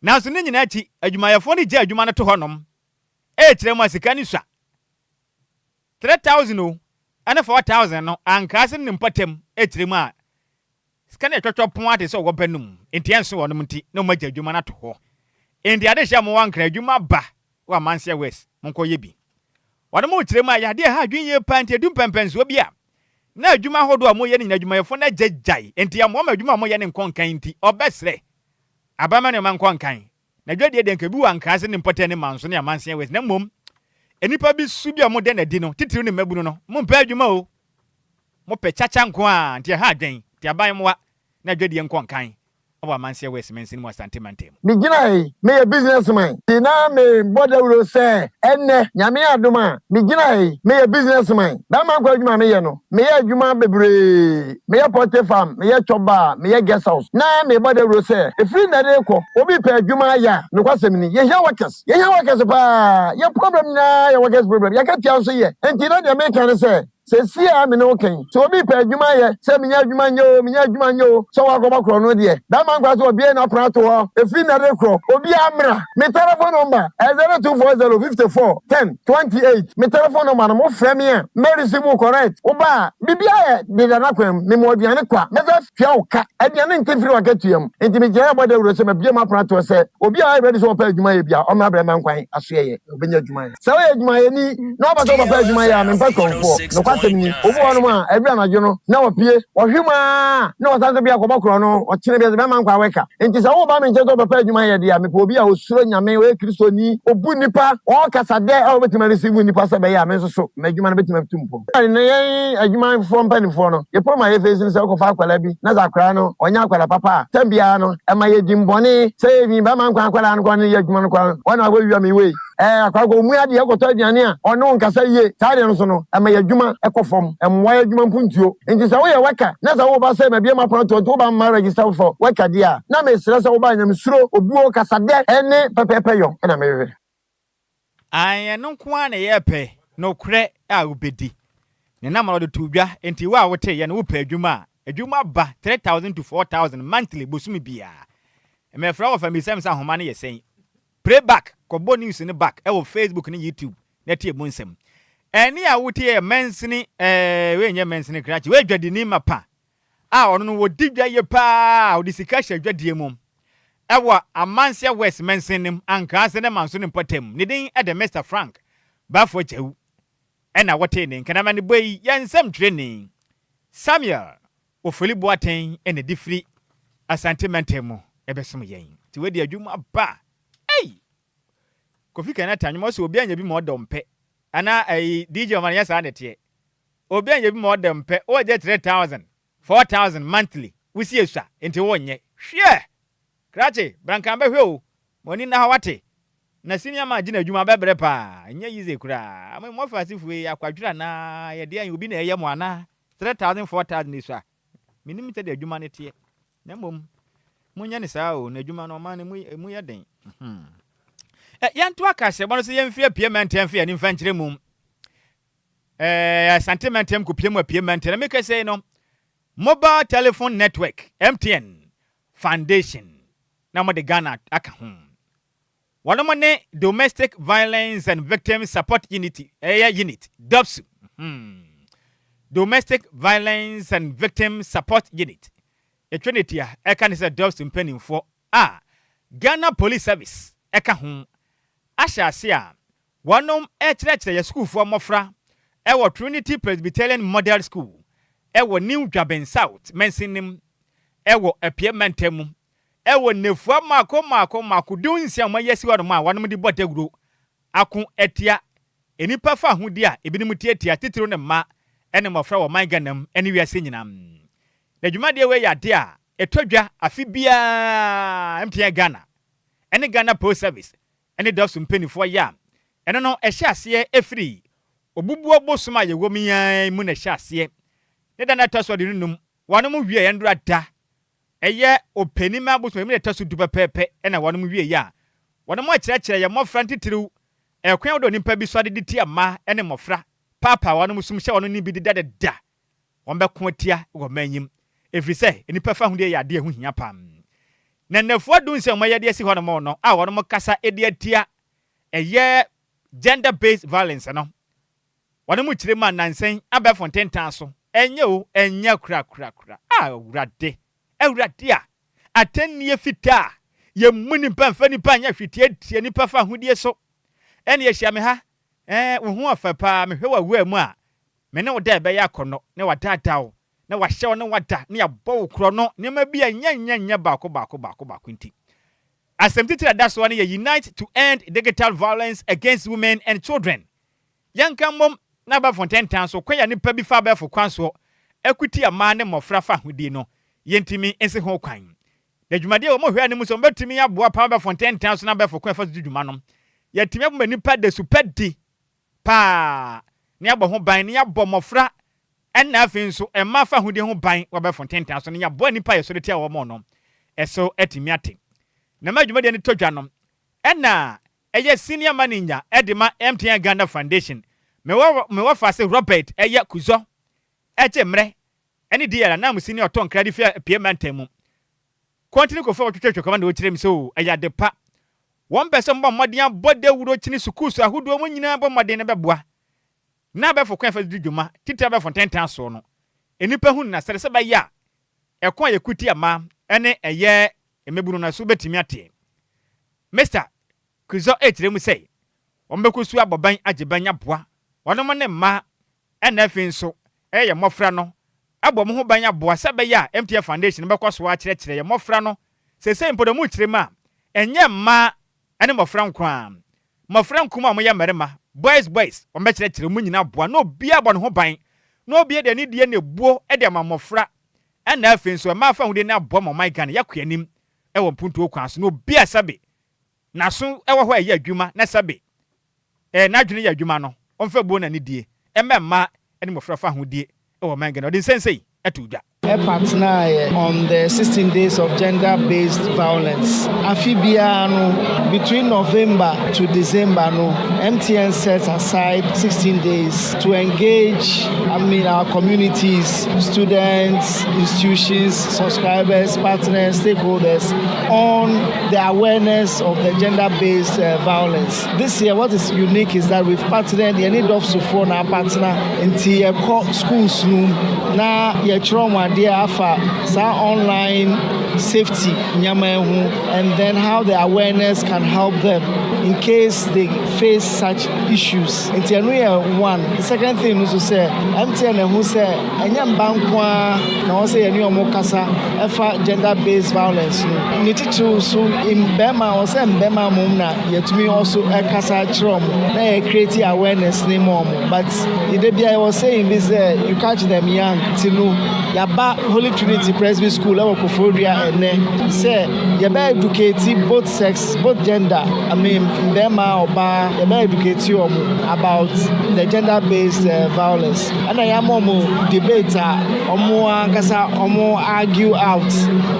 Nanso ne nyinaa akyi, adwumayɛfoɔ no gya adwuma no to hɔnom rekyerɛ mu a sika no sua. 3000 o, ɛne 4000 no ankaa se ne mpɔtam akyire mu a sika no yɛ twɔtwɔ pon ara te sɛ ɔwɔ ba no mu, enti ɛnso wɔnom nti na wɔagya adwuma no ato hɔ. Enti adehye a mowɔ Ankara adwuma ba wɔ Amanseɛ West, monkɔ yɛ bi. Wɔnom rekyerɛ mu a ɛyɛ adeɛ a ɛha adwene yie paa enti ɛdu mpɛnpɛnsoɔ bi a na adwuma ahodoɔ a wɔyɛ no nyinaa adwumayɛfoɔ no agyagyae enti ɛmmoa ma adwuma a wɔyɛ no nkɔ nkan nti ɔbɛsrɛ aban ma nneɛma nkɔ nkan. Na dwadie deɛ nka ebi wɔ Ankrase ne mpɔtam ne Manso ne Amanseɛ West na mmom nnipa bi su bi a wɔda no adi no titiriw ne mmabunu no mompɛ adwuma o mopɛ kyakya nko ara nti ɛha adwen nti aban mmoa na dwadie nkɔ nkan wɔ Amanseɛ West mansini mu Asante mantam mu. Me gyinae, meyɛ business man nti na me bɔ dawuro sɛ ɛnnɛ Nyame adom a me gyinae, meyɛ business man. Bɛrima nkɔ adwuma a meyɛ no, meyɛ adwuma bebree, meyɛ poultry farm, meyɛ chop bar, meyɛ guest house. Na mebɔ dawuro sɛ ɛfiri nnɛ de rekɔ, obi repɛ adwuma ayɛ a, nokwasɛm ni, yɛhia workers. Yɛhia workers paa. Yɛn problem nyinaa yɛ workers problem. Yɛn akatua nso yɛ. Enti na deɛ meka ne sɛ, Seesei a me ne wo ka yi, sɛ obi repɛ adwuma ayɛ, sɛ menya adwuma nyɛ oo, menya adwuma nyɛ oo, sɛ wakɔbɔ korɔno deɛ, bɛrima nkwa sɛ ɔbue n'apono ato hɔ, ɛfiri nnɛ rekorɔ, obiara mmra. Me telephone number ɛ 0240 54 10 28 me telephone number no mo frɛ me a mɛ receive wo correct wo ba a biribiara yɛ deda n'akwan mu me ma aduane kwa mɛsa tua wo ka aduane nte mfiri w'akatua mu nti me gyina bɔ dawuro sɛ mabue m'apono atoɔ sɛ obi a ɔyɛ ready sɛ ɔpɛ adwuma yɛ bia ɔmmra brɛ mankwan asoɛyɛ na ɔbɛnya adwuma yɛ sɛ woyɛ adwumayɛni na wopɛ sɛ wobɛpɛ adwuma yɛ a mempɛ korɔmfoɔ nokwasɛm ni obi wɔ hɔnom a ɛduru anadwo no na wapue ɔhwe mu ara na ɔsan so bi akɔbɔ korɔ no ɔkyena bi sɛ bɛma nkwa awɛka Enti sɛ woreba me nkyɛn sɛ wobɛpɛ adwuma ayɛ de a, mepɛ obi a osuro Nyame, ɔyɛ Kristoni, obu nnipa, ɔkasa dɛ a obetumi areceive nnipa sɛ ɛbɛyɛ a me nso so m'adwuma no betumi atu mpɔn. Ɛnnɛ yɛn adwumayɛfoɔ mpanimfoɔ no, yɛ problem a yɛface ne sɛ wokɔfa akwadaa bi na sɛ akwadaa no ɔnyɛ akwadaa papa a, tɛm biara no ɛma yɛdi mbɔne sɛ yɛnyi bɛrima nkwa akwadaa no kɔ ne yɛ adwuma no kɔ no, wɔn na wɔawia me wei. Ɛɛ, akwadaa kɔ ɔmua adeɛ, wokɔtɔ aduane a, ɔne wo nkasa yie. Saa adeɛ no so no, ɛma yɛn adwuma kɔ fam, ɛmmoa yɛn adwuma mpuntuo. Nti sɛ woyɛ worker na sɛ woba sɛ mabue m'apono ato nti woba mma register for worker deɛ a, na mesrɛ sɛ woba a nyamesuro, obuo, kasadɛ ne pɛpɛɛpɛ yɔ na mehwehwɛ. Aane, ɛno nko ara na yɛpɛ, nokorɛ a wobɛdi. Ne nam na ɔde too dwa, enti wo a woteeɛ no wopɛ adwuma a, adwuma ba 3000 to 4000 monthly, bosome biara. Mɛfrɛ wo fa mmisa me sɛ ahoma no yɛ sɛn. Play back, kɔbɔ news no back wɔ Facebook ne YouTube na tie mu nsɛm. Ɛnne a wotie yɛ mansini ɛɛ wei nyɛ mansini krakye, wei dwadini mapa a ɔno no wɔdi dwa yie paa, ɔde sika hyɛ dwadie mu ɛwɔ Amanseɛ West mansin no mu, Ankaase ne Manso ne mpɔtam. Ne din de Mister Frank Baffour Gyawu ɛna wotee ne nka. Na amanebɔ yi yɛ nsɛmtwerɛni. Samuel Ofori Boateng na ɛde firi Asante mantam mu ɛbɛsom yɛn. Nti wei deɛ adwuma ba. Ei! Kofi Kanaata nnwom ɔsɛ obi anya bi ma ɔdɔ mpɛ. Anaa ɛyi DJ ɔma no nyɛ saa na ɛteɛ. Obi anya bi ma ɔdɔ mpɛ, wogye 3000, 4000 monthly, wosi esua, nti wonyɛ. Hwɛ! Krakye, bra nka bɛhwɛ o. Ma w'ani nna hɔ wate. Na senior man gyina adwuma bɛbrɛ paa. Ɛnyɛ easy koraa. Mo mmɔfra asefo yi akwadworɔ anaa yɛde ayɛ obi na ɛyɛ mo anaa? 3000, 4000 esua. Menim sɛdeɛ adwuma no teɛ. Na mmom monyɛ no saa o, na adwuma no ɔman no emu emu yɛ den. Hmm. Ɛ, yɛnto akahyɛbɔ no so yɛmfi apue mɛntɛm mfa yɛn ani mfa nkyerɛ mu. Ɛɛ, Asante mɛntɛm kɔpue mu apue mɛntɛm. Na meka sei no, Mobile Telephone Network, MTN, Foundation na wɔde Ghana aka ho. Wɔnom ne Domestic Violence and Victim Support Unity, ɛyɛ unit, DOVVSU. Hmm. Domestic Violence and Victim Support Unit. Ɛtwa ne tia ɛka ne sɛ DOVVSU mpanimfoɔ a Ghana Police Service ɛka ho ahyɛ ase a wɔnom ɛkyerɛkyerɛ yɛ sukuufoɔ mmɔfra ɛwɔ Trinity Presbyterian Model School ɛwɔ New Dwaben South mansin no mu ɛwɔ Apia mantam mu ɛwɔ nnafua mmaako mmaako mmaako 16 a wɔayi asi hɔnom a wɔnom de bɔ dawuro ako atia nnipa faahodi a ebinom tiatia titiriw ne mma ne mmɔfra wɔ ɔman Ghana mu ne wiase nyinaa. Na dwumadie wei yɛ adeɛ a ɛtɔ dwa afe biara MTN Ghana ne Ghana Post Service ne DOVVSU mpaninfoɔ yɛ a ɛno no ɛhyɛ aseɛ firi Obubuo bosom a yɛwɔ mu yi ara mu na ɛhyɛ aseɛ ne da no a ɛtɔ so aduonu num wɔnom wie ɛndora da ɛyɛ Ɔpɛnima bosom a emu na ɛtɔ so du pɛpɛɛpɛ na wɔnom wieɛ a wɔnom kyerɛkyerɛ yɛn mmɔfra ntitiriw ɛkwan ahodoɔ a onipa bi sɔre de tia mmaa ne mmɔfra paapaa wɔnom sum hyɛ wɔnom ne bi deda deda wɔn bɛko atia wɔ ɔman yi mu ɛfiri sɛ nnipa fahodie yɛ adeɛ a ɛho hia paa. Na nnafua dunsia a wɔayɛ de asi hɔnom no a wɔnom kasa de atia ɛyɛ gender based violence no wɔnom kyerɛ mu a nnansa yi abɛɛfo ntentan so ɛnyɛ o ɛnyɛ korakorakora ah Awurade Awurade a atɛnnie fitaa yɛmmu nipa mfa nipa nyɛ hwee tiatia nipa fahodie so ɛne ahyia me ha eh wo ho ɔfɛ paa mehwɛ w'awaa mu a Me ne wo da a ɛbɛyɛ akɔnnɔ, na wɔadaadaa wo, na wɔahyɛ wo ne woada, na yɛabɔ wo korɔno, nneɛma bi a ɛnyɛ nyɛ nyɛ baako baako baako baako nti. Asɛm titiri a ɛda soɔ no yɛ Unite to End Digital Violence Against Women and Children. Yɛnka mmom na abɛɛfo ntentan so kwan a nnipa bi fa abɛɛfo kwan soɔ ko tia mmaa ne mmɔfra fahodie no, yɛntumi nsi ho kwan. Na dwumadie a wɔhwɛ anim sɛ wɔbɛtumi aboa pam abɛɛfo ntentan so na abɛɛfo kwan a ɛfa so di dwuma no, yɛatumi aboma nnipa da su pa di paa na yɛabɔ ho ban na yɛabɔ mmɔfra ɛna afei nso mmaa fahodie ho ban wɔ abɛɛfo ntentan so na yɛaboa nnipa a yɛsɔre tia wɔn no ɛso atumi ate. Na ma dwumadie no tɔ dwa no ɛna ɛyɛ senior manager ɛde ma MTN Ghana Foundation mewɔ mewɔ fa se Robert ɛyɛ Kuzɔ ɛgye mmerɛ ɛne DL ananmusini a ɔtɔ nkra de fi Apue mantam mu Kɔntini Kofi a wɔtwetwe twekɔma na ɔkyerɛ mu sɛ oo ɛyɛ ade pa Wɔmpɛ sɛ wɔbɔ mmɔden abɔ dawuro kyini sukuu so ahodoɔ mu nyinaa bɔ mmɔden no bɛboa na abɛɛfo kwan a yɛfa so di dwuma, titire abɛɛfo ntentan soɔ no, nnipa hunu no asɛde sɛ ɛbɛyɛ a ɛko a yɛko tia mmaa ne ɛyɛ mmabunu no so bɛtumi ateɛ. Mister Kuzor rekyerɛ mu sɛ wɔbɛkɔ su abɔ ban agye ban aboa wɔnom ne mmaa ɛna afei nso ɛyɛ yɛn mmɔfra no abɔ wɔn ho ban aboa sɛ ɛbɛyɛ a MTF Foundation no bɛkɔ so akyerɛkyerɛ yɛn mmɔfra no seesei mpo deɛ wɔrekyerɛ mu a ɛnyɛ mmaa ne mmɔfra nko ara, mmɔfra nkumaa a wɔyɛ mmarima, boys boys, wɔbɛkyerɛkyerɛ wɔn nyinaa aboa na obiara abɔ ne ho ban na obiara de anidie ne ebuo de ama mmɔfra ɛna afei nso mmaa fahodie no aboa ma ɔman Ghana yɛakɔ anim wɔ mpuntuo kwan so na obiara sɛbe n'aso wɔ hɔ a ɛyɛ adwuma na sɛbe eh, n'adwene yɛ adwuma no, ɔmfa buo na anidie mma mmaa ne mmɔfra fahodie wɔ ɔman Ghana. Ɔde nsɛnsɛi too dwa. Ɛpartnaeɛ on the 16 days of gender based violence. Afe biara no, between November to December no, MTN sets aside 16 days to engage, I mean, our communities, students, institutions, subscribers, partners, stakeholders on the awareness of the gender based violence. This year, what is unique is that we've partnered, yɛne DOVVSUfoɔ na apartner, nti yɛkɔ schools no mu na yɛkyerɛ wɔn adeɛ afa saa online safety nneɛma ho and then how the awareness can help them in case they face such issues. Nti ɛno yɛ one. The second thing nso sɛ MTN ɛho sɛ ɛnyɛ mba nko ara na wɔn sɛ yɛne wɔn kasa ɛfa gender based violence no, ne titiriw so mbɛrima, wɔn sɛ mbɛrima mom na yɛtumi also ɛkasa kyerɛ wɔn na yɛ create awareness ne mu wɔn. But yɛde bia yɛwɔ saying bi sɛ you catch them young. Ti no yaba Holy Trinity Presby School ɛwɔ Koforidua ɛnɛ sɛ yɛbɛ educate both sex, both gender, I mean mbɛrima, ɔbaa, yɛbɛ educate wɔn about the gender based violence, ɛna yɛama wɔn debate a wɔn ankasa wɔn argue out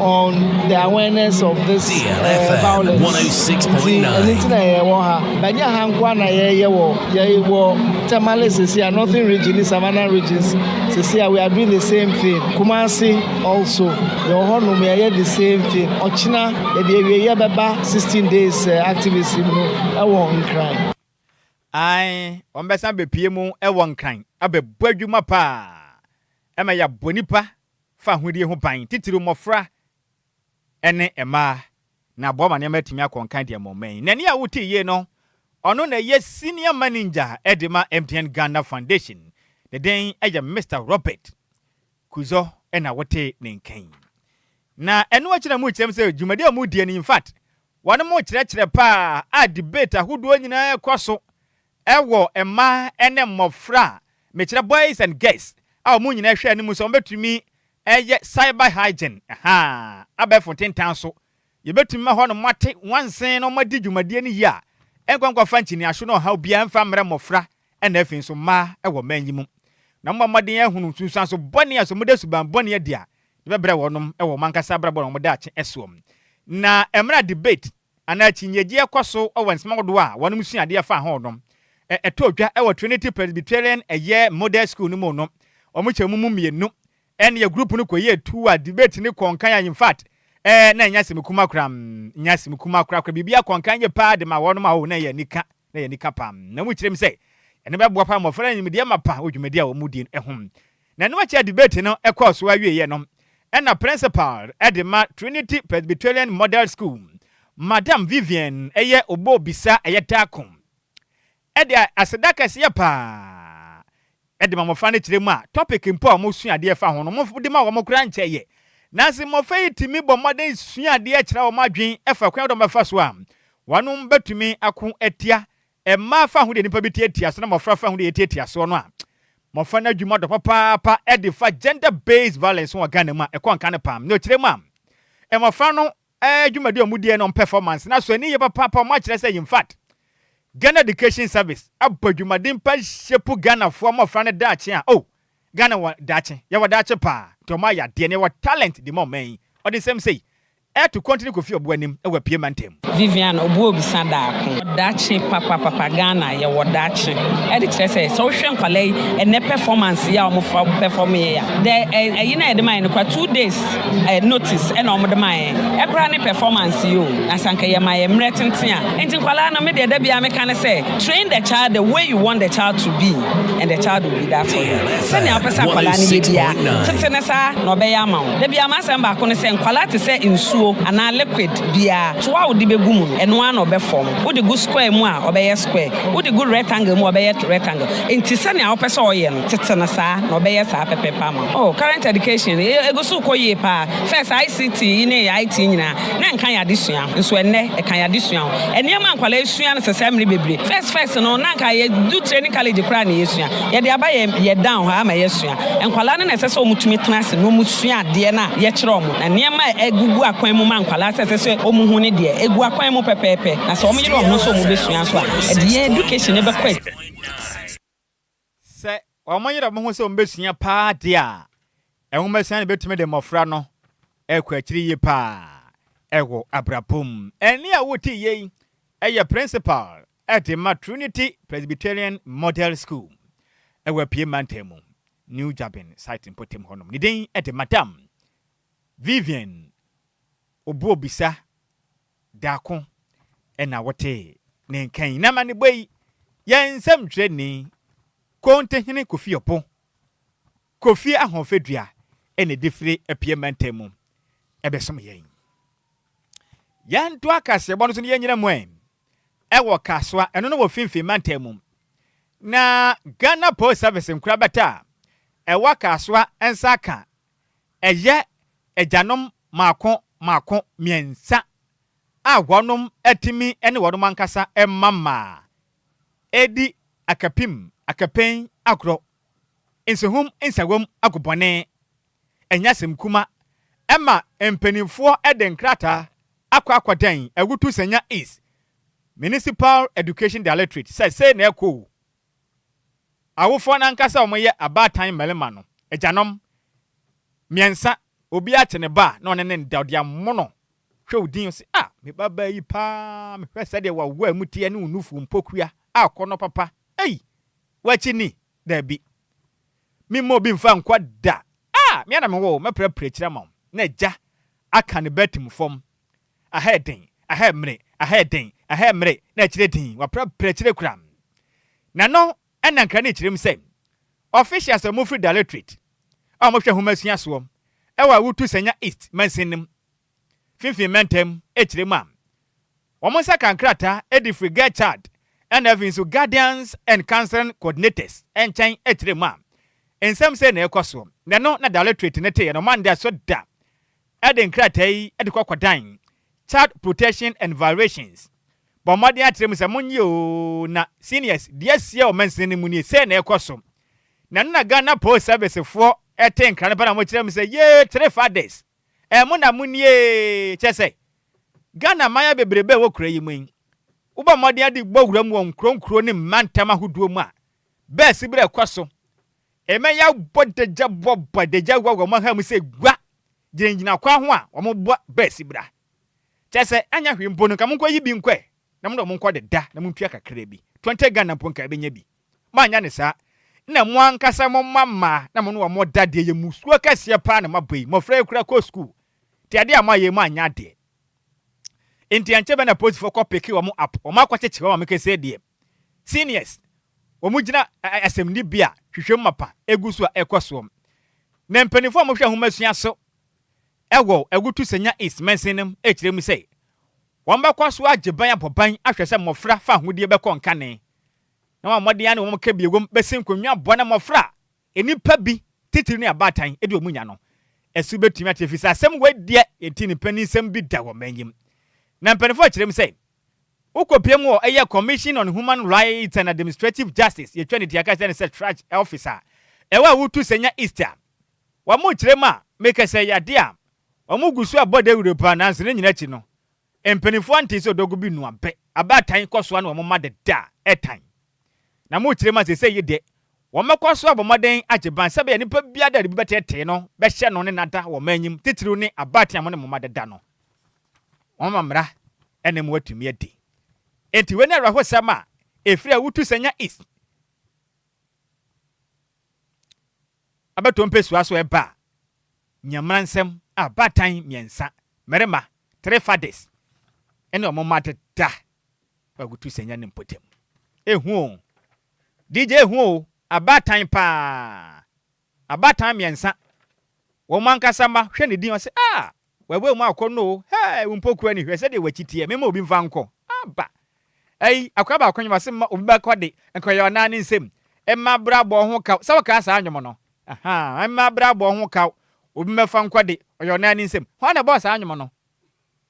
on the awareness of this DLFM violence. 106.9. Nti ɛno nti na yɛwɔ ha. Bɛnyɛ ha nko na yɛyɛ wɔ, yɛwɔ Tamale sisi a, Northern Region ne Savannah Regions sisi a, we are doing the same thing. Kumasi also, yɛwɔ hɔnom, yɛyɛ the same thing. Ɔkyena yɛde awie, yɛbɛba 16 days activism no ɛwɔ Nkran. Ae, wɔn bɛsan bɛpie mu wɔ Nkran abɛbɔ adwuma paa ɛma yɛabɔ nipa fa ahodie ho ban, titiri mmɔfra ne mmaa, na aboa ma nneɛma atumi akɔ nkan deɛ mɔmɛn. N'ani a wote yie no, ɔno na ɛyɛ senior manager ɛde ma MTN Ghana Foundation. Ne den ɛyɛ Mr Robert Kuzo, ɛna wote ne nkan. Na ɛno akyi na mu kyerɛm sɛ dwumadi a mu die no, in fact, wɔn mo kyerɛkyerɛ paa a debate ahodoɔ nyinaa kɔ so ɛwɔ mmaa ne mmɔfra a mekyerɛ boys and girls a wɔn nyinaa hwɛ anim sɛ wɔbɛtumi ɛyɛ cyber hygiene ha abɛɛfo ntentan so, yɛbɛtumi ma hɔ nom ate wansen na wɔadi dwumadie no yie a ɛnkɔnkɔfa nkyiniahyo na ɔhaw biara mfa mmerɛ mmɔfra, ɛna afei nso mmaa ɛwɔ mman yi mu, na mmɔ mmɔden ahunu nsunsuanso bɔne a sɛ wɔde suban bɔne adi a de bɛbrɛ wɔnom ɛwɔ wɔn ankasa abrabɔ na wɔn daakye ɛsoɔ. Na mmerɛ debate anaa akyinnyegyeɛ kɔ so wɔ nsɛm ahodoɔ a wɔnom sua adeɛ fa ho no, ɛtɔ dwa ɛwɔ Trinity Presbyterian ɛyɛ Model School no mu no, wɔn kyɛ mu mmienu ɛne yɛ group no kɔyɛ tu a debate ne kɔnkan a in fact na ɛnyɛ asɛm kuma kora, nyɛ asɛm kuma kora kora. Biribi akɔnkan yɛ paa de ma wɔnom a wɔn na yɛ nika na yɛ nika pam, na mu kyerɛ mu sɛ ɛno bɛboa pa mmɔfra nimdeɛ ma pa wɔ dwumadi a wɔn di ho. Na ɛno akyi a debate no ɛkɔɔ so awieɛ no, ɛna principal ɛde ma Trinity Presbyterian Model School, Madam Vivian ɛyɛ Obo Bisa ɛyɛ Daako, ɛde aseda kɛseɛ paa ɛde ma mmɔfra no, kyerɛ mu a topic mpo a wɔn sua adeɛ fa ho no, wɔn de ma wɔn kora nkyɛn yɛ, nanso mmɔfra yi tumi bɔ mmɔden sua adeɛ kyerɛ wɔn adwene ɛfa kwan a wɔbɛfa so a wɔn bɛtumi ako atia mmaa fa ho deɛ nipa bi tiatia so na mmɔfra fa ho deɛ yɛtiatia soɔ no a, mmɔfra no adwuma dɔ papaapa ɛde fa gender based violence wɔ Ghana mu a ɛkɔ nka no pam. Na ɔkyerɛ mu a mmɔfra no dwumadi a wɔn die no performance na so ani yɛ papaapa. Wɔn akyerɛ sɛ in fact Ghana Education Service abɔ dwumaden pa hyɛpo Ghanafoɔ mmɔfra no daakye a, oh, Ghana wɔ daakye, yɛwɔ daakye paa, nti ɔmo ayɛ adeɛ no, yɛwɔ talent de ma ɔman yi. Ɔde nsɛm sei ɛto kɔntene Kofi Ɔbo anim ɛwɔ Apue mantam. Vivian Obuobisa Daako. Daakye papapapa, Ghana yɛwɔ daakye. Ɛde kyerɛ sɛ wohwɛ nkwalaa yi ɛnɛ performance yi a wɔfa perform yɛ a, the ɛyi na yɛde ma yɛn no kora 2 days notice ɛna wɔde ma yɛn ɛkora ne performance yi o, na sanka yɛ ma yɛ mmerɛ tenten a. Nti nkwalaa no, me deɛ, da bia meka ne sɛ train the child the way you want the child to be and the child will be that for you. Sɛnea wopɛ sɛ akwalaa no yɛ bia, tete ne saa na ɔbɛyɛ ama wo. Da bia masɛm baako ne sɛ nkwalaa te sɛ nsuo anaa liquid biara toa a wode bɛgu mu no, ɛno ara na ɔbɛfɔm. Wode gu square mu a, ɔbɛyɛ square. Wode gu rectangle mu a, ɔbɛyɛ rectangle. Nti sɛnea wopɛ sɛ ɔyɛ no, tete no saa na ɔbɛyɛ saa pɛpɛpɛ ama wo. Oh, current education ɛgu so kɔ yie paa. First, ICT yi ne IT nyinaa na nka yɛ adesua, nso ɛnnɛ ɛka yɛ adesua ho. Nneɛma nkwalaa esua no sɛ sɛ mmere bebree. First first no, na nka yɛdu training college koraa na yɛsua. Yɛde aba yɛ yɛ down ha ama yɛsua. Nkwalaa no na ɛsɛ sɛ wɔn tumi tena ase na wɔn sua adeɛ na yɛkyerɛ wɔn, na nneɛma a ɛgugu akwan mu ma nkwalaa sɛ wɔn hu ne deɛ egu akwan mu pɛpɛɛpɛ, na sɛ wɔn yere wɔn ho sɛ wɔn bɛsua nso a, ɛde yɛn education ne bɛkɔ. Sɛ wɔn yere wɔn ho sɛ wɔn bɛsua paa deɛ a, ɛnwomasua no bɛtumi de mmɔfra no ɛkɔ akyiri yie paa ɛwɔ abrabɔ mu. Ɛne a wote yie yi ɛyɛ principal ɛde ma Trinity Presbyterian Model School ɛwɔ Apue mantam mu, New Juaben site mpɔtam hɔnom. Ne din ɛde Madam Vivian Obuobisa Daako, ɛna wote ne nkan. Na ma ne bɔ yi yɛn nsɛmtwerɛni Kontehene Kofi Ɔpo Kofi Ahoɔfɛdua. na ɛde firi Apue mantam mu ɛbɛsom yɛn. Yɛntoa kaseɛbɔ no so no yɛnyina mu ɛ ɛwɔ Kasoa, ɛno no wɔ Finfin mantam mu. Na Ghana Post Service nkorabata a ɛwɔ Kasoa nsa aka ɛyɛ agyanom mmaako mmaako mmiɛnsa a wɔnom atumi ne wɔnom ankasa mma mmaa ɛredi akapim akapɛn agorɔ, nsehum nsawam agobɔne. Ɛnyɛ asɛm kuma ɛma mpanimfoɔ de nkrataa akɔ akɔdɛn Awutu Sanya East Municipal Education Directorate sɛ sei na ɛkɔ o. Awofoɔ no ankasa a wɔyɛ abaatan mmarima no, agyanom mmiɛnsa, obiara te ne ba a na ɔne ne nda, ɔde amono hwɛ wo din, ɔse, ah, me babaa yi paa, mehwɛ sɛdeɛ wawoa mu teɛ ne wo nufu mpokua a kɔnɔ papa, ei, w'akyi ni, daabi, memma obi mfa nkɔ da, ah, me ara na mewɔ wo, mɛprapra akyiri ama wo, na agya aka ne ba atim fam, aha yɛ den, aha yɛ mmere, aha yɛ den, aha yɛ mmere, na akyire den, waprapra akyire koraa. Na no na nkra no kyerɛ mu sɛ officials a wɔfiri Directorate a wɔhwɛ nhomasua soɔ wɔ Awutu Sanya East mansin no mu, Finfin mantam kyerɛ mu a, wɔn nsa ka nkrataa de firi Girl Child ɛna afei nso Guardians and Counseling Coordinators nkyɛn kyerɛ mu a, nsɛm sei na ɛrekɔ soɔ. Na ɛno na Directorate no teeɛ no, wɔn anda so da de nkrataa yi de kɔ kɔdan Child Protection and Violations. Bɔ mmɔden akyerɛ mu sɛ monnye oo na seniors deɛ asie wɔ mansini no mu nie, sei na ɛrekɔ so. Na ɛno na Ghana Post Service foɔ te nkra no pɛ na wɔkyerɛ mu sɛ yee three fathers, ɛɛ mo na monie, kyerɛ sɛ Ghana mmayewa bebrebe a ɛwɔ kuro yi mu yi, wobɔ mmɔden ade bɔ wura mu wɔ nkuro nkuro ne mmantam ahodoɔ mu a, bɛɛsi berɛ ɛkɔ so. Ɛmɛ yɛabɔ dagya bɔ bɔ dagya wɔ wɔn aha mu sɛ gua gyinagyina kwan ho a wɔbɔ bɛɛsi bra. Kyerɛ sɛ anyɛ hwee mpo no nka monkɔ yi bi nkɔ ɛ na mo de wɔn nkɔ deda na montua kakra bi. 20 Ghana mpo nka ɛbɛnya bi. Moanyɛ no saa na mo ankasa mo mma mmaa na mo ne wɔn da deɛ ɛyɛ musuo kɛseɛ paa na moabɔ yi. Mmɔfra yi koraa kɔ sukuu nti adeɛ a moayɛ yi moanyɛ adeɛ. Nti ɛnkyɛ bɛ na polisifoɔ kɔ peke wɔn up wɔn akɔkyekye wɔn a mekɛsɛ deɛ seniors wɔn gyina asɛmnibea hwehwɛ mu mapa egu so a ɛkɔ soɔ. Na mpanimfoɔ a wɔhwɛ nhomasua so wɔ Awutu Senya East mansin no mu kyerɛ mu sɛ wɔbɛkɔ so agye ban abɔ ban ahwɛ sɛ mmɔfra fa ahodie bɛkɔ nkane na wɔn mmɔden ara ne wɔn ka bio wom bɛsi nkonnwa aboa na mmɔfra a nnipa bi titiriw ne abaatan de wɔn nya no ɛso bɛtumi ate efisɛ asɛm wei deɛ yɛnti ne mpaninsɛm bi da wɔ man yi mu. Na mpanimfoɔ kyerɛ mu sɛ wokɔpie mu wɔ ɛyɛ Commission on Human Rights and Administrative Justice yɛtwa ne tia ka sɛ ne sɛ CHRAJ office a ɛwɔ Awutu Senya East a Wɔn kyerɛ mu a, meka sɛ ɛyɛ ade a wɔn gu so abɔ dawuro paa nanso ne nyinaa akyi no, mpanimfoɔ ntee sɛ odɔgo bi nua bɛ, abaatan kɔ so ara ne wɔn mma deda a, ɛtan. Na mo kyerɛ mu a seesei yi de, wɔbɛkɔ so abɔ mmɔden agye ban sɛ ɛbɛyɛ a nipa biara da a biribi bɛteetee no bɛhyɛ no ne no ada wɔ ɔman yi mu, titiriw ne abaatan a mo ne mo mma deda no. Wɔama mmara ne mo atumi adi. Enti wei ne awerɛhosɛm a ɛfiri Awutu Sanya East. Abɛtɔ mpasua so ɛba a, nya mmaransɛm a baatan mmiɛnsa, mmarima, three fathers, ɛne wɔn mma deda wagutu sɛ nya ne mpɔtam. Ehu o, DJ ehu o, abaatan paa, abaatan mmiɛnsa, wɔn ankasa mma, hwɛ ne din ɔse ah, W'abuei mu akɔ no o, hey, wo mpokua ni, hwɛ sɛdeɛ w'akyi teɛ, memma obi mfa nkɔ, aba. Ei, akoa baako nwom ɔse mma obi bɛkɔ de, nka ɔyɛ ɔnaa ne nsam, mma abrabɔ ho kaw, sɛ wokaa saa nwom no, ahaa, mma abrabɔ ho kaw, obi mmɛfa nkɔ de, ɔyɛ ɔnaa ne nsam, hwan na ɛbɔɔ saa nwom no?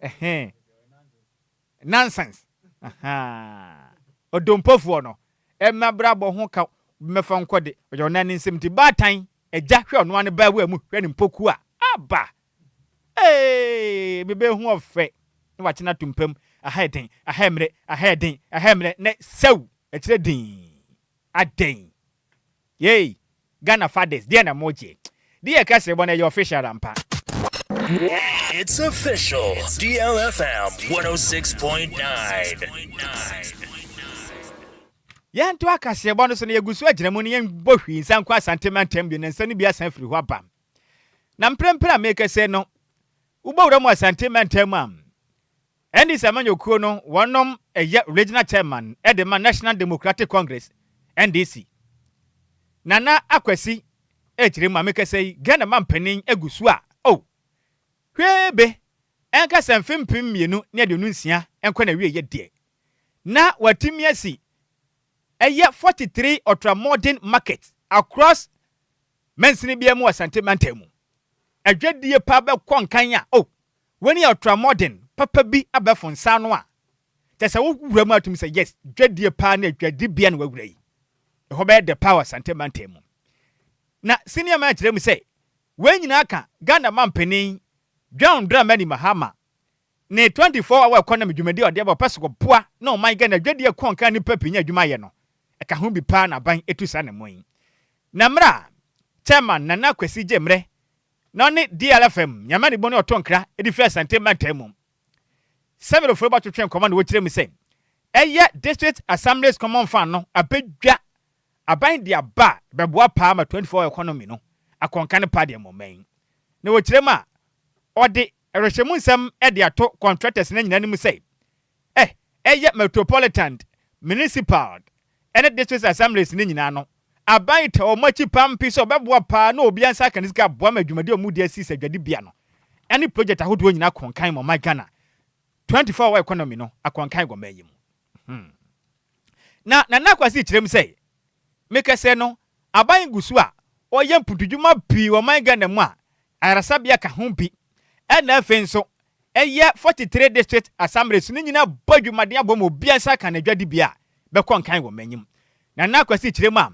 Ɛhee. Nonsense, ahaa, ɔdompofoɔ no, mma abrabɔ ho kaw, obi mmɛfa nkɔ de, ɔyɛ ɔnaa ne nsam, nti baatan, agya, hwɛ ɔnoa ne ba awura mu, hwɛ ne mpokua, aba. Eeii me bɛ hu ɔfɛ na wakye no ato mpa mu aha yɛ den aha yɛ mmerɛ aha yɛ den aha yɛ mmerɛ nɛ sɛw ɛkyerɛ dinn adɛn yei Ghana fathers deɛ na mo gye di yɛ kɛse bɔ no ɛyɛ official ampa. It's official. DLFM 106.9. Yɛnto akaseɛbɔ no so na yɛgu so agyina mu na yɛnbɔ hwii nsa nkɔ Asante mantam bio na nsa no bi asan afiri hɔ aba. Na mprempren a merekasa yi no, wobɔ wura mu Asante mantam mu a, NDC amanyɔkuo no wɔnom yɛ Regional Chairman de ma National Democratic Congress, NDC. Nana Akwasi Ɛkyerɛ mu a mekasa yi Ghana mampanin agu so a oh hwee be ɛnka sɛ mfe 2026 nkɔ n'awieɛ deɛ na watumi asi ɛyɛ 43 ultra-modern market across mansini biara mu wɔ Asante mantam mu. Adwadie paa bɛkɔ nkan a oh wei ne yɛ ultra-modern papa bi abɛfo nsa ano a kyɛ sɛ wowura mu atum sɛ yes dwadie paa ne adwadibea na wawura yi. Ɛhɔ bɛyɛ dɛ paa wɔ Asante mantam mu. Na senior man kyerɛ mu sɛ wei nyinaa ka Ghana mampanin John Dramani Mahama ne 24 hour economy dwumadi a ɔde aba ɔpɛ sɛ ɔboa na ɔman Ghana adwadie kɔ nkan nnipa pii nya adwuma yɛ no ɛka ho bi paa na aban etu saa anammɔn yi. Na mmerɛ a Chairman Nana Kwasi Gyemmerɛ na ɔne DLFM Nyamanibɔ ne ɔtɔ nkra de firi Asante mantam mu Samuel Ofori bɔtwetwe nkɔmmɔ na wɔkyerɛ mu sɛ ɛyɛ District Assemblies Common Fund no abɛdwa aban de aba a ɛbɛboa paa ma 24 hour economy no akɔ nkan paa de ama ɔman yi. Na wɔkyerɛ mu a ɔde awerɛhyɛmu nsɛm de ato contractors no nyinaa anim sɛ ɛ ɛyɛ Metropolitan, Municipal ne District Assemblies no nyinaa no, aban taa wɔn akyi pampi sɛ ɔbɛboa paa na obiara nsa aka ne sika aboa ma dwumadi a wɔde asi sɛ dwadibea no ne project ahodoɔ nyinaa akɔ nkan ma ɔman Ghana 24 hour economy no akɔ nkan wɔ ɔman yi mu. Hmm. Na Nana Akwasi kyerɛ mu sɛ, mekɛsɛ no, aban gu so a ɔyɛ mpuntudwuma pii wɔ ɔman Ghana mu a ayaresabea ka ho bi. Ɛna afei nso, ɛyɛ 43 district assemblies no nyinaa bɔ adwumaden abɔ ma obiara nsa aka n'adwadibea a bɛkɔ nkan wɔ m'anim. Nana Akwasi kyerɛ mu a,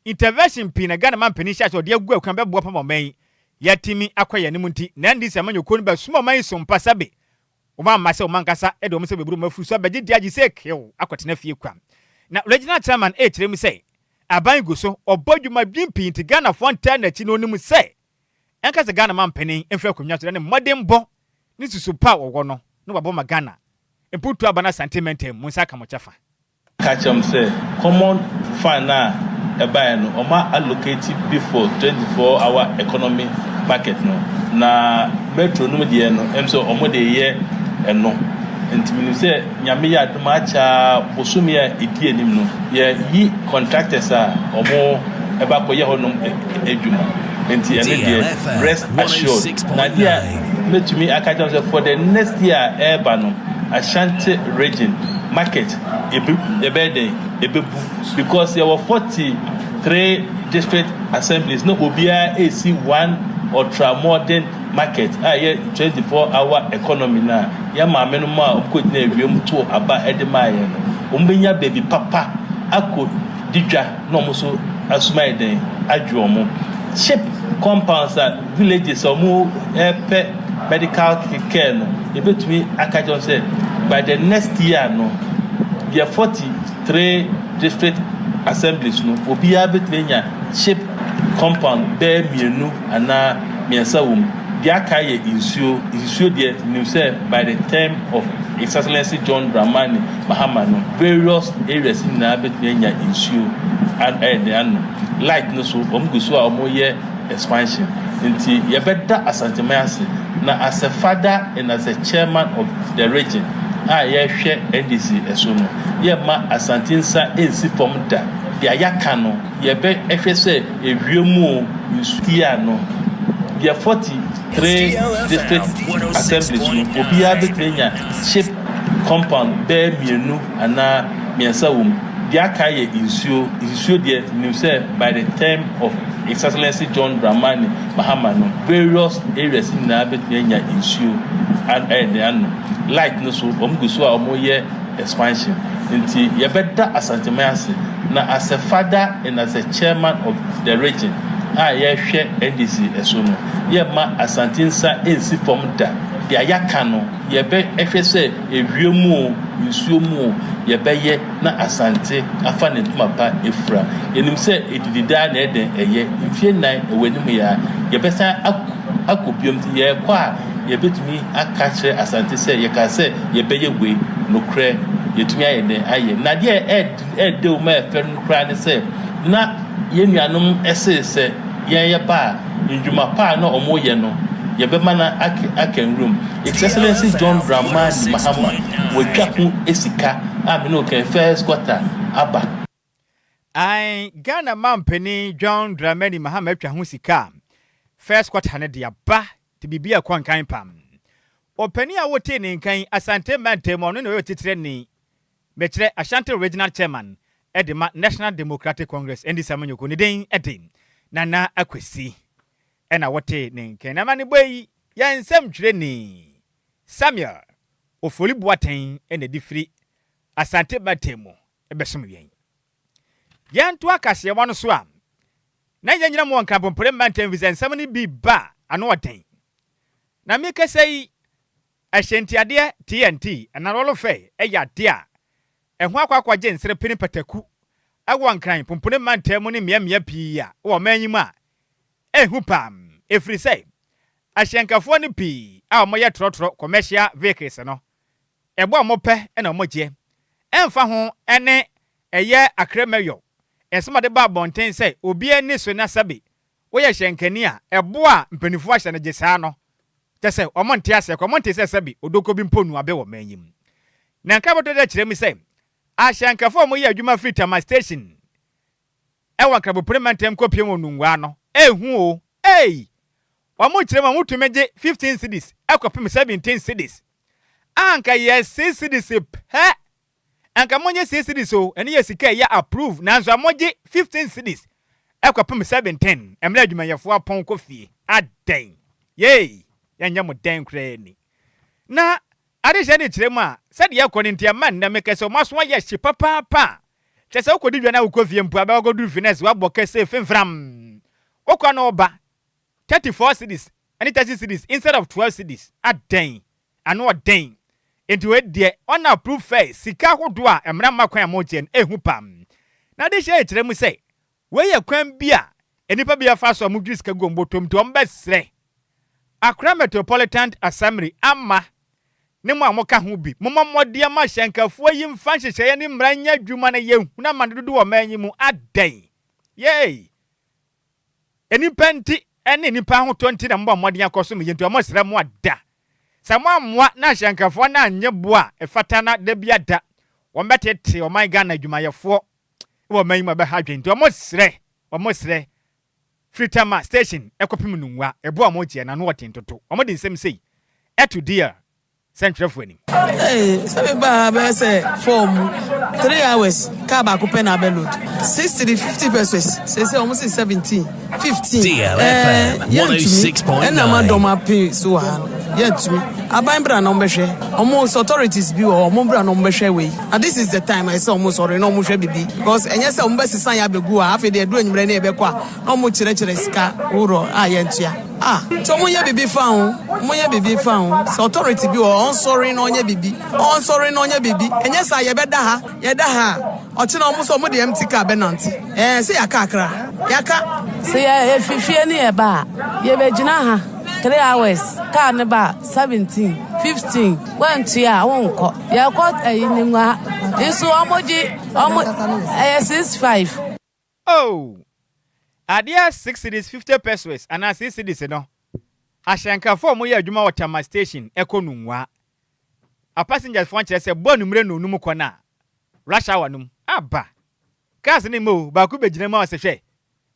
intervention pii na Ghana manpanin hyɛ ase ɔde agu akwan bɛboa pama ɔman yi yɛatumi akɔ yɛn anim nti, na NDC amanyɔkuo no bɛsom ɔman yi so mpa sɛbe Wɔn amma sɛ wɔn ankasa de wɔn nsa bɛburu wɔn afuru so abɛgye dua gye sɛ kew akɔtena fie kwa. Na Regional Chairman rekyerɛ mu sɛ aban gu so ɔbɔ adwuma dwen pii nti Ghanafoɔ ntaa n'akyi na ɔnim sɛ ɛnka sɛ Ghana mampanin mfiri akonnwa so na ne mmɔdenbɔ ne susu pa a wɔwɔ no na wabɔ ma Ghana mpuntuo aba no Asante mantam mu nsa aka mo kyɛfa. Ka kyerɛ wɔn sɛ common fund no a ɛbaeɛ no wɔn a allocate bi for 24 hour economy market no, na metro nom deɛ no ɛm sɛ wɔn de reyɛ ɛno. Nti menim sɛ Nyame yɛ adom a akyɛ ara bosome a ɛdi anim no yɛ yi contractors a wɔn ɛba akɔyɛ hɔ nom adwuma. Nti ɛno deɛ rest assured. Na adeɛ a mɛtumi aka akyerɛ wɔn sɛ for the next year a ɛreba no Ashanti region market ebe ɛbɛyɛ dɛn ɛbɛbu because yɛwɔ 43 district assemblies na obiara ɛresi one ultra modern market a ɛyɛ 24 hour economy no a yɛn maame no a wɔkɔgyina awia to aba de maa yɛn no, wɔbɛnya baabi papa akɔ di dwa na wɔn nso asoma yɛ dɛn adwe wɔn. Chip compounds a villages a wɔpɛ medical care no, yɛbɛtumi aka kyerɛ wɔn sɛ by the next year no, yɛ 43 district assemblies no, obiara bɛtumi anya chip compound bɛyɛ mmienu anaa mmiɛnsa wɔ mu. Deɛ aka yɛ nsuo. Nsuo deɛ, menim sɛ by the term of His Excellency John Dramani Mahama no, various areas nyinaa bɛtumi anya nsuo ayɛ den anom. Light no so, wɔn gu so a wɔyɛ expansion. Nti yɛbɛda Asanteman ase. Na as a father and as a chairman of the region a yɛhwɛ NDC so no, yɛmma Asante nsa nsi fam da. Deɛ yɛaka no, yɛbɛhwɛ sɛ ewiem o, nsuo tia no, deɛ 43 district assemblies no, obiara bɛtumi anya chip compound bɛyɛ mmienu anaa mmiɛnsa wɔ mu. Deɛ aka yɛ nsuo. Nsuo deɛ, menim sɛ by the term of His Excellency John Dramani Mahama no, various areas nyinaa bɛtumi anya nsuo ayɛ den anom. Light no so, wɔn gu so a wɔyɛ expansion. Nti yɛbɛda Asanteman ase. Na as a father and as a chairman of the region a yɛhwɛ NDC so no, yɛmma Asante nsa nsi fam da. Deɛ yɛaka no, yɛbɛhwɛ sɛ ewiem o, nsuo mu o, yɛbɛyɛ na Asante afa ne ntoma pa afura. Yɛnim sɛ ɛdidi daa na ɛdɛn ɛyɛ. Mfie nnan ɛwɔ anim yi ara, yɛbɛsan akɔ biom. Nti yɛrekɔ a, yɛbɛtumi aka akyerɛ Asante sɛ yɛkaa sɛ yɛbɛyɛ wei, nokorɛ yɛtumi ayɛ dɛn ayɛ. Na adeɛ a ɛɛdɛ wɔ mu a ɛfɛ no koraa ne sɛ, na yɛn nuanom se sɛ yɛn yɛba a, ndwuma pa a na wɔyɛ no, yɛbɛma no aka nwuram. His Excellency John Dramani Mahama, watwa ho sika a me ne wo ka yi, first quarter aba. Ae, Ghana manpanin John Dramani Mahama atwa ho sika a first quarter no de aba nti biribi ɛkɔ nkan pam. Ɔpanin a wotee ne nka yi, Asante mantam ɔno na ɔyɛ otitrani, mekyerɛ Ashanti Regional Chairman de ma National Democratic Congress, NDC amanyɔkuo, ne din de Nana Akwasi ɛna wotee ne nka yi. Na amanebɔ yi, yɛn nsɛmtwerɛni Samuel Ofori Boateng na ɛde firi Asante mantam mu bɛsom yɛn. Yɛntoa kaseɛbɔ no so a, na yɛnyina mu wɔ Nkrabompire mantam efisɛ nsɛm no bi ba a ano ɔden. Na mekasa yi, ahyɛntiadeɛ TNT anaa lɔlɔfɛ yɛ adeɛ a ɛho akɔ akɔgye nserepe ne pataku wɔ Nkran Pompone mantam mu ne mmeammea pii a wɔ ɔman yi mu a ɛhu paa ɛfiri sɛ ahyɛnkafoɔ no pii a wɔyɛ trɔtrɔ commercial vehicles no Ɛbɔ a wɔpɛ na wɔgyeɛ. Ɛmfa ho ne ɛyɛ akrɛmɛyɔ, nsɛm a wɔde ba abɔnten sɛ obiara nni so na sɛbe woyɛ hyɛnkani a, ɛbo a mpanimfoɔ ahyɛ no gye saa no, kyerɛ sɛ wɔnte aseɛ koraa, wɔnte sɛ sɛbe odoko bi mpo nnu abɛ wɔ man yi mu. Na nkrabɔtɔ da kyerɛ mu sɛ, ahyɛnkafoɔ a wɔyɛ adwuma firi Tema Station wɔ Nkrabopire mantam kɔpiem wɔ Nungua no, ɛhu o, ei! Wɔkyerɛ mu a wɔtumi gye 15 cedis kɔpem 17 cedis. A anka yɛ 6 cedis pɛ. Anka monnye 6 cedis o, ɛno yɛ sika a ɛyɛ approve, nanso a mogye 15 cedis kɔpem 17 mmerɛ adwumayɛfoɔ apɔn kɔ fie. Adɛn? Yei! Yɛnyɛ mo dɛn koraa ni. Na adehyɛ no kyerɛ mu a, sɛdeɛ ɛkɔ no nti ɛma nnɛ mekɛ sɛ wɔn aso ayɛ hye papaapa a, kyerɛ sɛ wokɔdi dwa na wokɔ fie mpo a, bɛkɔ akɔduru fie na sɛ woabɔ kɛsɛ femfram. Wokɔ na woba, 34 cedis ne 30 cedis instead of 12 cedis adɛn ano ɔden nti wei deɛ ɔna approve fɛ sika ahodoɔ a mmara mma kwan a mogyeɛ no ɛhu pam na de hyɛ kyerɛ mu sɛ wei yɛ kwan bi a nnipa bi afa so a wɔdwiri sika gu wɔn bɔtɔm nti wɔbɛsrɛ Accra Metropolitan Assembly ama ne mo a moka ho bi mommɔ mmɔden ama hyɛnkafoɔ yi mfa nhyehyɛeɛ ne mmara nyɛ adwuma na yɛhunu amane dodo wɔ man yi mu adɛn yei Nnipa nti ne nnipa ahotɔ nti na mobɔ mmɔden akɔsom yi, enti wɔsrɛ mo ada. Sɛ moammoa na ahyɛnkafoɔ no annye boɔ a ɛfata na da bi ada wɔbɛtete ɔman Ghana adwumayɛfoɔ wɔ ɔman yi mu a ɛbɛha adwene nti wɔsrɛ, wɔsrɛ firi Tema station kɔpem Nungua, ɛboɔ a wɔgyeɛ no ano ɔden dodo. Wɔde nsɛm sei to dear sɛntwerɛfoɔ anim. Ee, sɛ me baa ha bɛyɛ sɛ four mu, 3 hours car baako pɛ na abɛ load 60 50 pesos, sese wɔn si 17, 15. DLFM Yɛntumi ɛna ma 106.9. dɔm ape so wɔ ha no, yɛntumi. Aban bra na wɔn bɛhwɛ wɔn sɛ authorities bi wɔ hɔ, wɔn bra na wɔn bɛhwɛ wei, na this is the time ɛsɛ wɔn sɔre na wɔn hwɛ bibi, because ɛnyɛ sɛ wɔn bɛsesa yɛ abɛgu a, afei deɛ ɛdu enyimrɛ ne yɛbɛkɔ a na wɔn kyerɛkyerɛ sika worɔ a yɛntua. Ah, nti wɔn nyɛ bibi fa ho, wɔn nyɛ bibi fa ho. Sɛ authority bi wɔ hɔ, ɔnsɔre na ɔnyɛ bibi, ɔnsɔre na ɔnyɛ bibi. Ɛnyɛ saa yɛbɛda ha, yɛda ha a, ɔkyena wɔn nso wɔn de empty car bɛnante. Ɛɛ sɛ yɛaka akra, yɛaka. Sɛ yɛ efi fie ne yɛ ba a, yɛbɛgyina ha 3 hours, car ne ba 17, 15, wantua a wonkɔ. Yɛkɔ ɛyi ne nwa nso ɔmo gye ɔmo ɛyɛ 6 5. Oh! Adeɛ 6 cedis 50 pesewas anaa 6 cedis no, ahyɛnkafoɔ a wɔyɛ adwuma wɔ Tema station ɛkɔ Nungua. A passengers foɔ nkyerɛ sɛ bɔ anummerɛ nnɔnnum kɔ no a, rush hour no mu aba. Cars no mma o, baako bɛgyina mu a ɔsɛ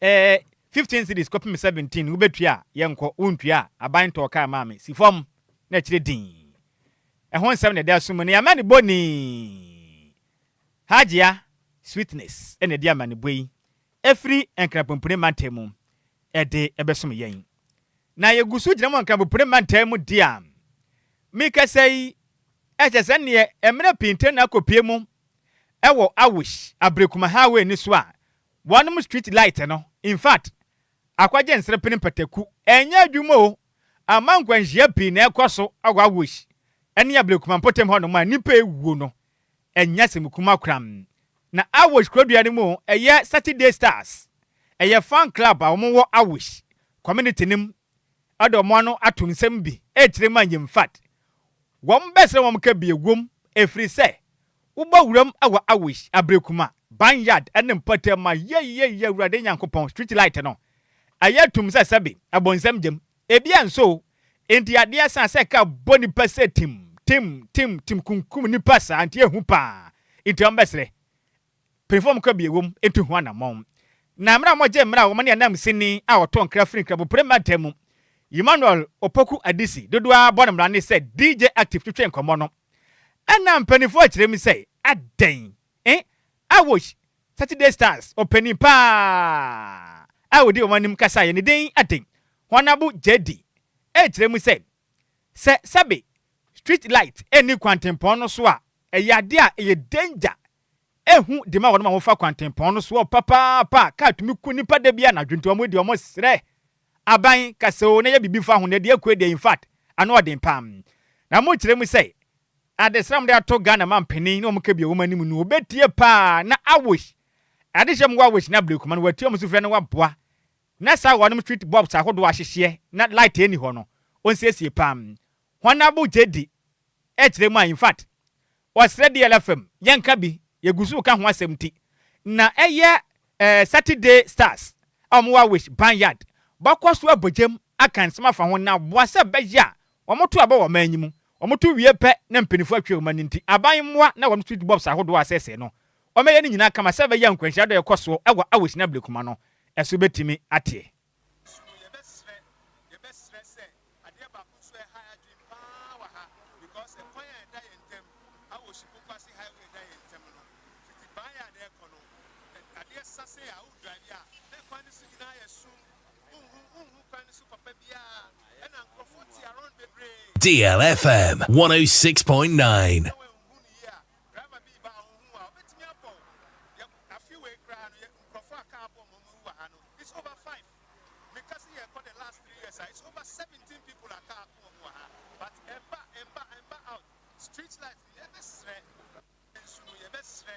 hwɛ, 15 cedis kɔpem 17 wobɛtua a yɛnkɔ, wontua a aban tɔɔ car maa me, si fam na akyire dinn. Ɛho nsɛm na ɛda aso mu no, yɛama ne bɔ nii. Hajia Sweetness na ɛde amanebɔ yi ɛfiri Nkrabompire mantam mu ɛde ɛbɛsom yɛn. Na yɛgu so gyina mu wɔ Nkrabompire mantam mu deɛ a, mekasa yi ɛkyɛ sɛ neɛ mmerɛ pii ntam na akɔpie mu ɛwɔ Awosh Ablekuma Highway no so a wɔnom street light no, in fact akwagye nserepene mpataku ɛnyɛ adwuma o, ama nkwanhyia pii na ɛkɔ so wɔ Awosh ɛne Ablekuma mpɔtam hɔnom a nnipa ɛwuo no ɛnyɛ asɛm kuma koraa. Na Awosh kurodua no mu ɛyɛ Saturday Stars, ɛyɛ fan club a wɔwɔ Awosh community no mu, ɛde wɔn ano ato nsɛm bi ɛrekyerɛ mu a in fact wɔn bɛsrɛ wɔn ka bi ewom, ɛfiri sɛ wobɔ wuram wɔ Awosh Ablekuma Banyard ɛne mpɔtam a yeyeye Awurade Nyankopɔn, street light no ɛyɛ tum sɛ sɛbi ɛbɔnsɛm gyam ebi anso nti adeɛ san sɛ ka bɔ nipa sɛ tim tim tim tim kunkum nipa saa, nti ehu paa, nti wɔn bɛsrɛ. Mpanyimfo a wɔka bi wom ntu ho anammɔn. Na mmerɛ a wɔgyee mmara a wɔn ne ananmusini a ɔtɔ nkra firi Nkrabopre mantam mu, Emmanuel Opoku Adisi, dodoɔ ara bɔ no mmara ne sɛ DJ Active twetwee nkɔmmɔ no, ɛna mpanyimfoɔ kyerɛ mu sɛ adɛn eh Awosh Saturday Stars ɔpanin paa a ɔdi wɔn anim kasaeɛ ne din aden Honourable JD ɛrekyerɛ mu sɛ sɛ sɛbe street light nni kwantempɔn no so a ɛyɛ adeɛ a ɛyɛ danger Ehu de ma wɔn a wɔfa kwantempɔn no soɔ papaapa a kaa tumi ku nnipa da bi anadwo nti wɔn deɛ wɔn srɛ aban ka sɛ oo na yɛ biribi fa ho na deɛ akue deɛ infact ano ɔden paa na mo kyerɛ mu sɛ adesrɛ a wɔde ato Ghana mampanin ne wɔn ka bi a wɔn anim no wɔbɛtie paa na awosh adehyɛ mu wɔ awosh na abirikuma no wɔatie wɔn sufrɛ na wɔaboa na saa wɔnom street bulbs ahodoɔ ahyehyeɛ na light ɛni hɔ no ɔnsiesie paa wɔn abo gye di ɛkyerɛ mu a infact Ɔsrɛ deɛ fam yɛnka bi, yɛgu so reka ho asɛm nti na ɛyɛ eh, Saturday Stars a wɔwɔ Awish Barnyard bɛkɔ so abɔ gyam aka nsɛm afa ho na aboa sɛ ɛbɛyɛ a wɔto aba wɔ ɔman yi mu. Wɔto wie pɛ na mpanyinfoɔ atwe wɔn ani nti aban mmoa na wɔn street bulbs ahodoɔ a asɛesɛe no wɔmmɛyɛ ne nyinaa kama sɛ ɛbɛyɛ a nkwanhyia dɔ a ɛkɔ soɔ wɔ Awish ne Ablekuma no ɛso bɛtumi ateɛ. So no yɛbɛsrɛ yɛbɛsrɛ sɛ adeɛ baako nso a ɛha adwene paa wɔ ha because ɛkwan a ɛda yɛn ntam awɔ Shipokwasi highway ɛda yɛn ntam no fiti Banyard ɛrekɔ no adeɛ sa sei a wo drive a na ɛkwan no so nyinaa yɛ sum wonhu wonhu kwan no so papa biara ɛna nkurɔfoɔ te around bebree. DLFM 106.9. Na wanhu no yie a driver bi ba a ɔnhu a ɔbɛtumi abɔ wo. Yɛ afe wei koraa no yɛ nkurɔfoɔ a kaa abɔ wɔn awu wɔ ha no it's over five. Meka sɛ yɛrekɔ the last 3 years a it's over 17 people a kaa ako wɔn wɔ ha but ɛmba ɛmba ɛmba out street light no yɛbɛsrɛ nso no yɛbɛsrɛ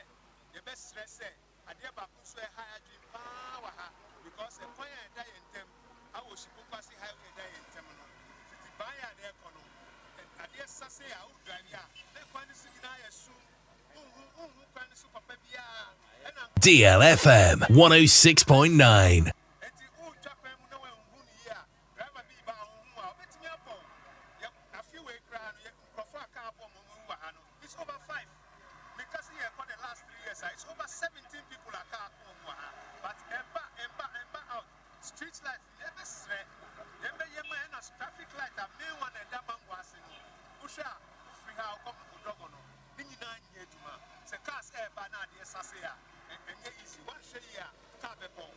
yɛbɛsrɛ sɛ adeɛ baako nso a ɛha adwene paa wɔ ha because ɛkwan a ɛda yɛn ntam awɔ Shipokwasi highway ɛda yɛn ntam no fiti Banyard ɛrekɔ no adeɛ sa sei a wo drive a na ɛkwan no so nyinaa yɛ sum wonhu wonhu kwan no so papa biara ɛna DLFM 106.9. Enti woretwa kwan mu na wanhu no yie a, driver bi reba a ɔnhu a, ɔbɛtumi abɔ wo. Yɛ afe wei koraa no, yɛ nkurɔfoɔ a kaa abɔ wɔn awu wɔ ha no, it's over five. Meka sɛ yɛrekɔ the last 3 years a, it's over 17 people a kaa ako wɔn wɔ ha. But ɛmba, ɛmba, ɛmba out. Street light no, yɛbɛsrɛ, yɛmbɛyɛ ma ɛna traffic light a main one a ɛda Mango ase no, wohwɛ a, wofiri ha a wokɔ Odɔgɔ no, ne nyinaa nyɛ adwuma. Sɛ cars ɛreba na adeɛ sa sei a, ɛnyɛ easy. Woanhwɛ yie a, kaa bɛbɔ wo.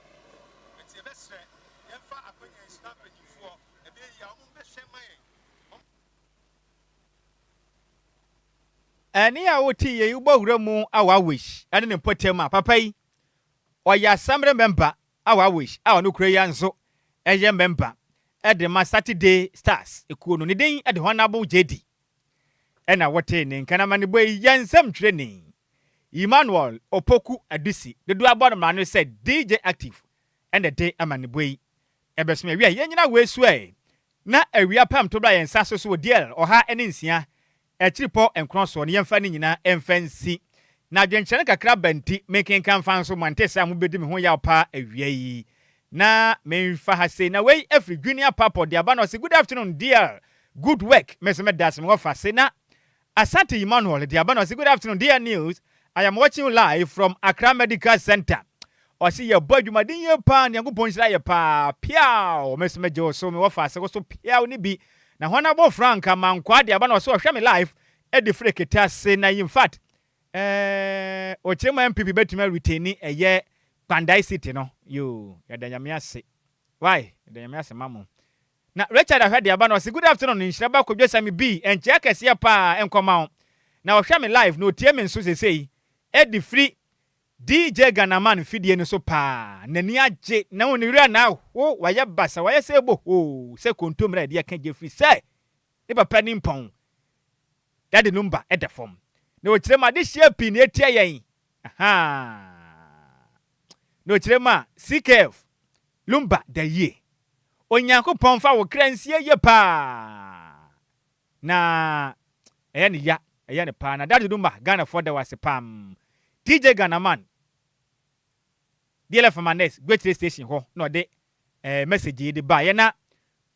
Nti yɛbɛsrɛ, yɛmfa akwanya yi so na mpanyimfoɔ, ɛbɛyɛ yie a wɔn mbɛhwɛ mma yɛn. Wɔn. Ɛnne a wote yei wobɔ wura mu a wawish ɛne ne mpɔtam a papa yi ɔyɛ assembly member a wawish a ɔno kura yi ara nso ɛyɛ member ɛde ma Saturday Stars ekuo no ne din ɛde Honourable JD ɛna wote ne nka na amanebɔ yi yɛ nsɛm twerɛni Emmanuel Opoku Adusi dodoɔ abɔ no mmara no sɛ DJ Active ɛna ɛde amanebɔ yi ɛbɛsom awia yɛn nyina wei so ɛ na awia pam to bra yɛn nsa so so wɔ DL 106.9 soɔ no yɛmfa ne nyinaa ɛmfa nsi na adwenkyerɛ no kakra ba nti menkenka mfa nso mo ante sɛ a mobɛdi me ho yaw paa awia yi na memfa ha sei na wei afiri Junior Papo de aba na ɔse good afternoon DL, good work. Me nso meda ase mewɔ fa se na Asante Emmanuel de aba na ɔse good afternoon DL News, I am watching you live from Accra Medical Center. Ɔse yɛbɔ adwumaden yie paa, Nyankopɔn nhyira yɛ paa. Piaw! Me nso megye wo so, mewɔ fa ase wo so piaw ne bi. Na Honourable Frank Amankwaa de aba na ɔse ɔhwɛ me live de firi Kete ase na in fact ɔkyerɛ mu NPP bɛtumi a retain ɛyɛ Kpandai City no. Yoo, yɛda Nyame ase. Why? Yɛda Nyame ase ma mo. Na Richard ahwɛ de aba na ɔse good afternoon nhyira ba Kwadwo Sami B nkyea kɛseɛ paa nkɔma wo. Na ɔhwɛ me live na ɔtie me nso sesei ɛde firi DJ Ghanaman mfidie no so paa. N'ani agye na ne werɛ na aho, wayɛ basa, wayɛ sɛ bohoo sɛ kontomire a yɛde aka gya firi sɛ ne papa ni mpɔn. Daddy Lumba da fam. Na ɔkyerɛ mu adehyeɛ pii na ɛtia yɛn. Ahaa. Na ɔkyerɛ mu a CKF Lumba da yie. Onyankopɔn mfa wo kra nsie yie paa. Na ɛyɛ ne ya, ɛyɛ ne paa. Na Daddy Lumba, Ghanafoɔ da wo ase pam. DJ Ghanaman, DLF Manes, Gwekyire Station hɔ na ɔde eh, message yi de ba. Yɛ na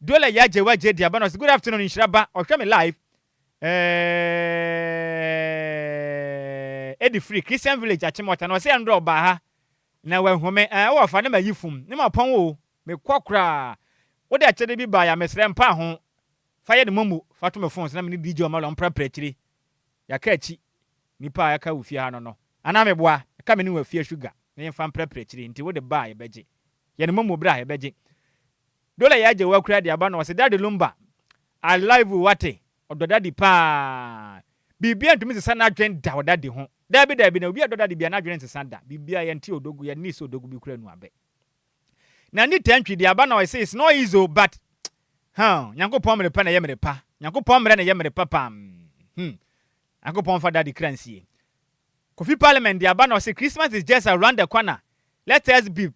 Dola Yagye Wagye de aba na ɔse good afternoon nhyira ba, ɔhwɛ me live. Ɛde firi Christian Village Achimota na ɔsɛ ɛndrɔ ɔbaa ha na wahu me. Ɛwɔ fa ne ma yi fum ne ma pɔn o, mekɔ koraa. Wode akyɛde bi baa ya, mesrɛ mpa ho fa yɛ ne momo fa to me phone so na me ne DJ Ɔma mprapra akyire. Yɛaka akyi nipa a yɛaka wo fie ha no anaa meboa ɛka me ne wɔ afie sugar na yɛmfa mprapra akyire. Nti wode ba a, yɛbɛgye yɛ ne momo berɛ a yɛbɛgye dola. Yɛ agye wakura de aba na ɔsɛ, "Daddy Lumba, I love you." Wate, ɔdɔ Daddy paa. Biribia ntumi sesa n'adwen da wɔ Daddy ho. Daabi, daabi, na obi a dɔ Daddy bia n'adwene nsesa da. Biribia yɛnte odogu, yɛnni sɛ odogu bi kura nu abɛ na ne tɛntwi de aba na ɔsɛ, "It's not easy o, but huh, Nyankopɔn mmere pa na ɛyɛ mmere pa. Nyankopɔn mmerɛ na ɛyɛ mmere pa pam. Nyankopɔn fa Daddy kra nsie." Kofi Parliament de aba na ɔsɛ, "Christmas is just around the corner. Let us be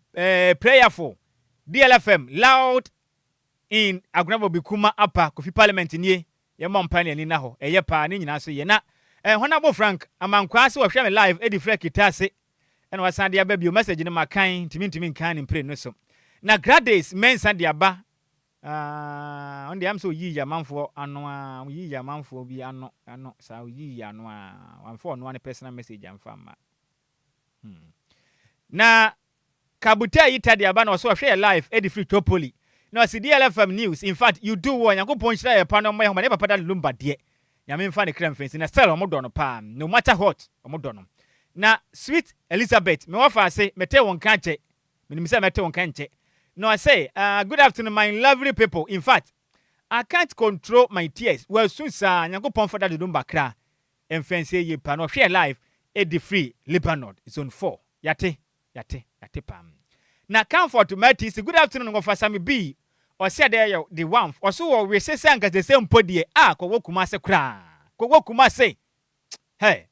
prayerful. DLFM loud in Agonabo Bikuma apa." Kofi Parliament nie. Yɛmmɔ mpa ne ani na hɔ ɛyɛ paa ne nyinaa so yɛ na Honorable Frank Amankwaa sɛ wɔhwɛ me live ɛdi frɛ kita ase ɛna wasan de aba bio. Message no makan, ntumi nkan ne mpire no so. Na Grades Mensa de aba, ɔno deɛ am sɛ oyiyi amanfoɔ ano a, oyiyi amanfoɔ bi ano saa, oyiyi ano a wamfa ɔno ne personal message amfa amma. Na Kabuta yi ta de aba na ɔsɛ ɔhwɛ yɛ live ɛde firi Topoli na ɔsi, "DLFM news, in fact you do well. Nyankopɔn nhyira yɛ pa no, ɔmmɔ yɛ ho ma ne papa Daddy Lumba deɛ, Nyame mfa ne kra mfɛnsi na still ɔmo dɔ no paa, no matter what ɔmo dɔ no." Na Sweet Elizabeth, mewɔ fa ase mete wɔn nka nkyɛ, menim sɛ mɛte wɔn nka nkyɛ. Na ɔsɛ, "Good afternoon, my lovely people. In fact, I can't control my tears." Wɔasu saa. Nyankopɔn fa Daddy Lumba kra mfɛnsi yie pa. Na ɔhwɛ live ɛdi firi Lebanon Zone 4. Yate, yate, yate pam. Na Comfort Mati si, "Good afternoon, Ngɔfa Sami B." Ɔsɛ dɛ yɛ the one ɔso wɔ wese sɛ anka sɛ mpo deɛ a kɔwɔ Kumase koraa, kɔwɔ Kumase. Hey,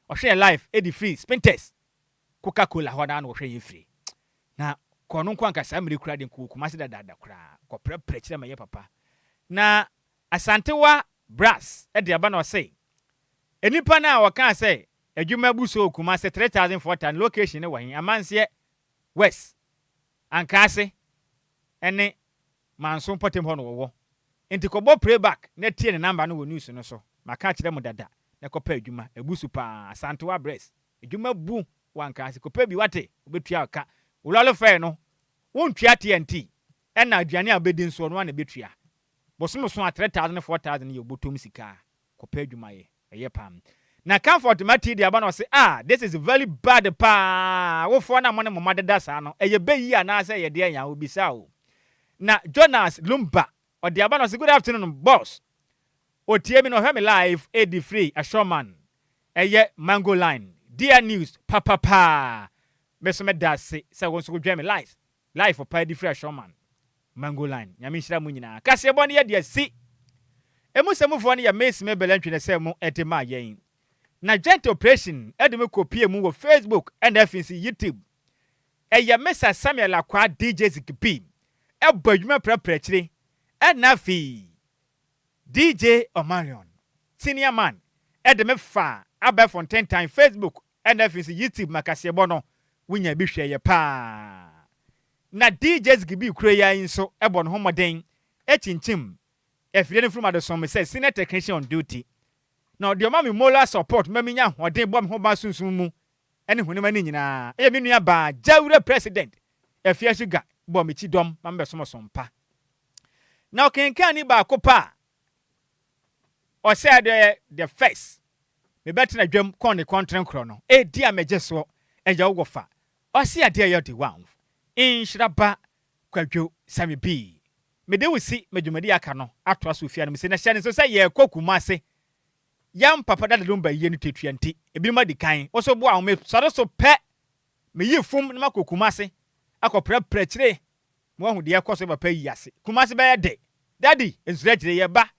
ɔhwɛ yɛ live ɛdi firi Spintex Coca Cola hɔ naa na ɔhwɛ yɛ firi na kɔɔ no nko anka saa mmiri koraa de nkɔwɔ Kumase dadaada koraa kɔprɛprɛ kyerɛ ma yɛ papa. Na Asantewa Brass ɛde aba na ɔsɛ nipa no a wɔkaa sɛ adwuma bu so wɔ Kumase 3000 4000 location ne wɔ he? Amanseɛ West Ankaase ɛne Manso mpɔtam hɔ no wɔwɔ. Nti kɔbɔ playback na tie ne number no wɔ news no so. Maka kyerɛ mo dada na kɔpɛ adwuma ebu so paa. Asantewa Brass, adwuma bu wɔ Ankaase, kɔpɛ bi wate, wobɛtua ka wolɔle fɛɛ no wontua tnt ɛna aduane a wobɛdi nso ɔno ana bɛtua. Bosome so a 3000 4000 yɛ obotom sika. Kɔpɛ adwuma yɛ, ɛyɛ pam. Na Comfort Mati de aba na ɔse, "Ah, this is very bad paa. Wofoɔ na mo ne mo ma deda saa no, ɛyɛ bɛyi anaasɛ ɛyɛ deɛ nya obisa o." Na Jonas Lumba ɔde aba na ɔse, "Good afternoon, boss." Otie mi na ɔhwɛ me live ɛdi firi Ashoman, ɛyɛ Mango Line. Dear news papapaa, me so mɛda ase sɛ wo nso wodwɛ me live live paa di firi Ashoman Mango Line. Nyame nhyira mu nyinaa. Kaseɛbɔ no yɛ deɛ si emu sɛmufoɔ no yɛ Miss Mabel Ntwene sɛ mo ɛde maa yɛn na joint operation ɛde me kɔpie mu wɔ Facebook ɛna afei nso YouTube. Ɛyɛ Mr Samuel Akwa, DJ Zikibi ɛbɔ adwuma prɛprɛ akyire, ɛna afei DJ Omarion senior man ɛde me fa abɛɛfo ntentan Facebook ɛna afei nso YouTube. Makaseɛbɔ no wonya bi hwɛ yɛ paa. Na DJ Zikibi kuro yi nso ɛbɔ ne ho mmɔden ɛkyinkyim afidie no firim adesom sɛ senior technician on duty na ɔde ɔma me moral support ma menya ahoɔden bɔ me ho ban sunsum mu ɛne honam ani nyinaa. Ɛyɛ me nua baa Gyawura President Afia Sugar bɔ me kyi dɔm ma mebɛsom so mpa. Na ɔkenkan ni baako pa a ɔsɛ deɛ the first mebɛtena dwam kɔn ne kɔntene korɔ no ɛdi a megye soɔ ɛyɛ wo wɔfa. Ɔse adeɛ ɛyɛ de one nhyira ba Kwadwo Sami Bii. Mede wo si madwumadi aka no atoa so fia no mu sɛ na hyɛ ne nso sɛ yɛrekɔ Kumase. Yɛn papa Daddy Lumba yie no tuatua nti ebinom adi kan. Wo so boa wo me sɔre so pɛ meyi fum na makɔ Kumase akɔprɛprɛ kyire ma wahu deɛ ɛkɔ so. Papa yi ase Kumase bɛyɛ de Daddy nsura akyire yɛba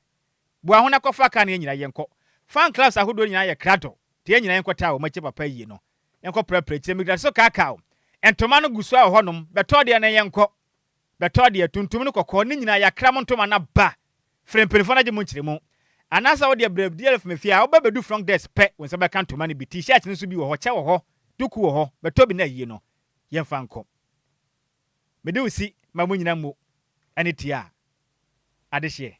boa ho na kɔfa ka no. Yɛn nyinaa yɛnkɔ fan clubs ahodoɔ nyinaa yɛ krado te yɛn nyinaa yɛnkɔ taa wɔn akyi. Papa yie no yɛnkɔ prɛprɛ kyire migra so kaakaw ntoma no gu so a wɔ hɔnom. Bɛtɔ deɛ no yɛnkɔ bɛtɔ deɛ tuntum no kɔkɔɔ ne nyinaa yɛakra mo ntoma na ba firi mpanimfoɔ no agye mo nkyerɛ mu anaasɛ wode brɛ DLF me fie a wobɛ bɛdu front desk pɛ, wo nsa bɛka ntoma no bi. T-shirt no nso bi wɔ hɔ, kyɛ wɔ hɔ, duku wɔ hɔ, bɛtɔ bi na ayie no yɛmfa nkɔ. Mede wo si ma mo nyina mu ɛne tie a adehyeɛ.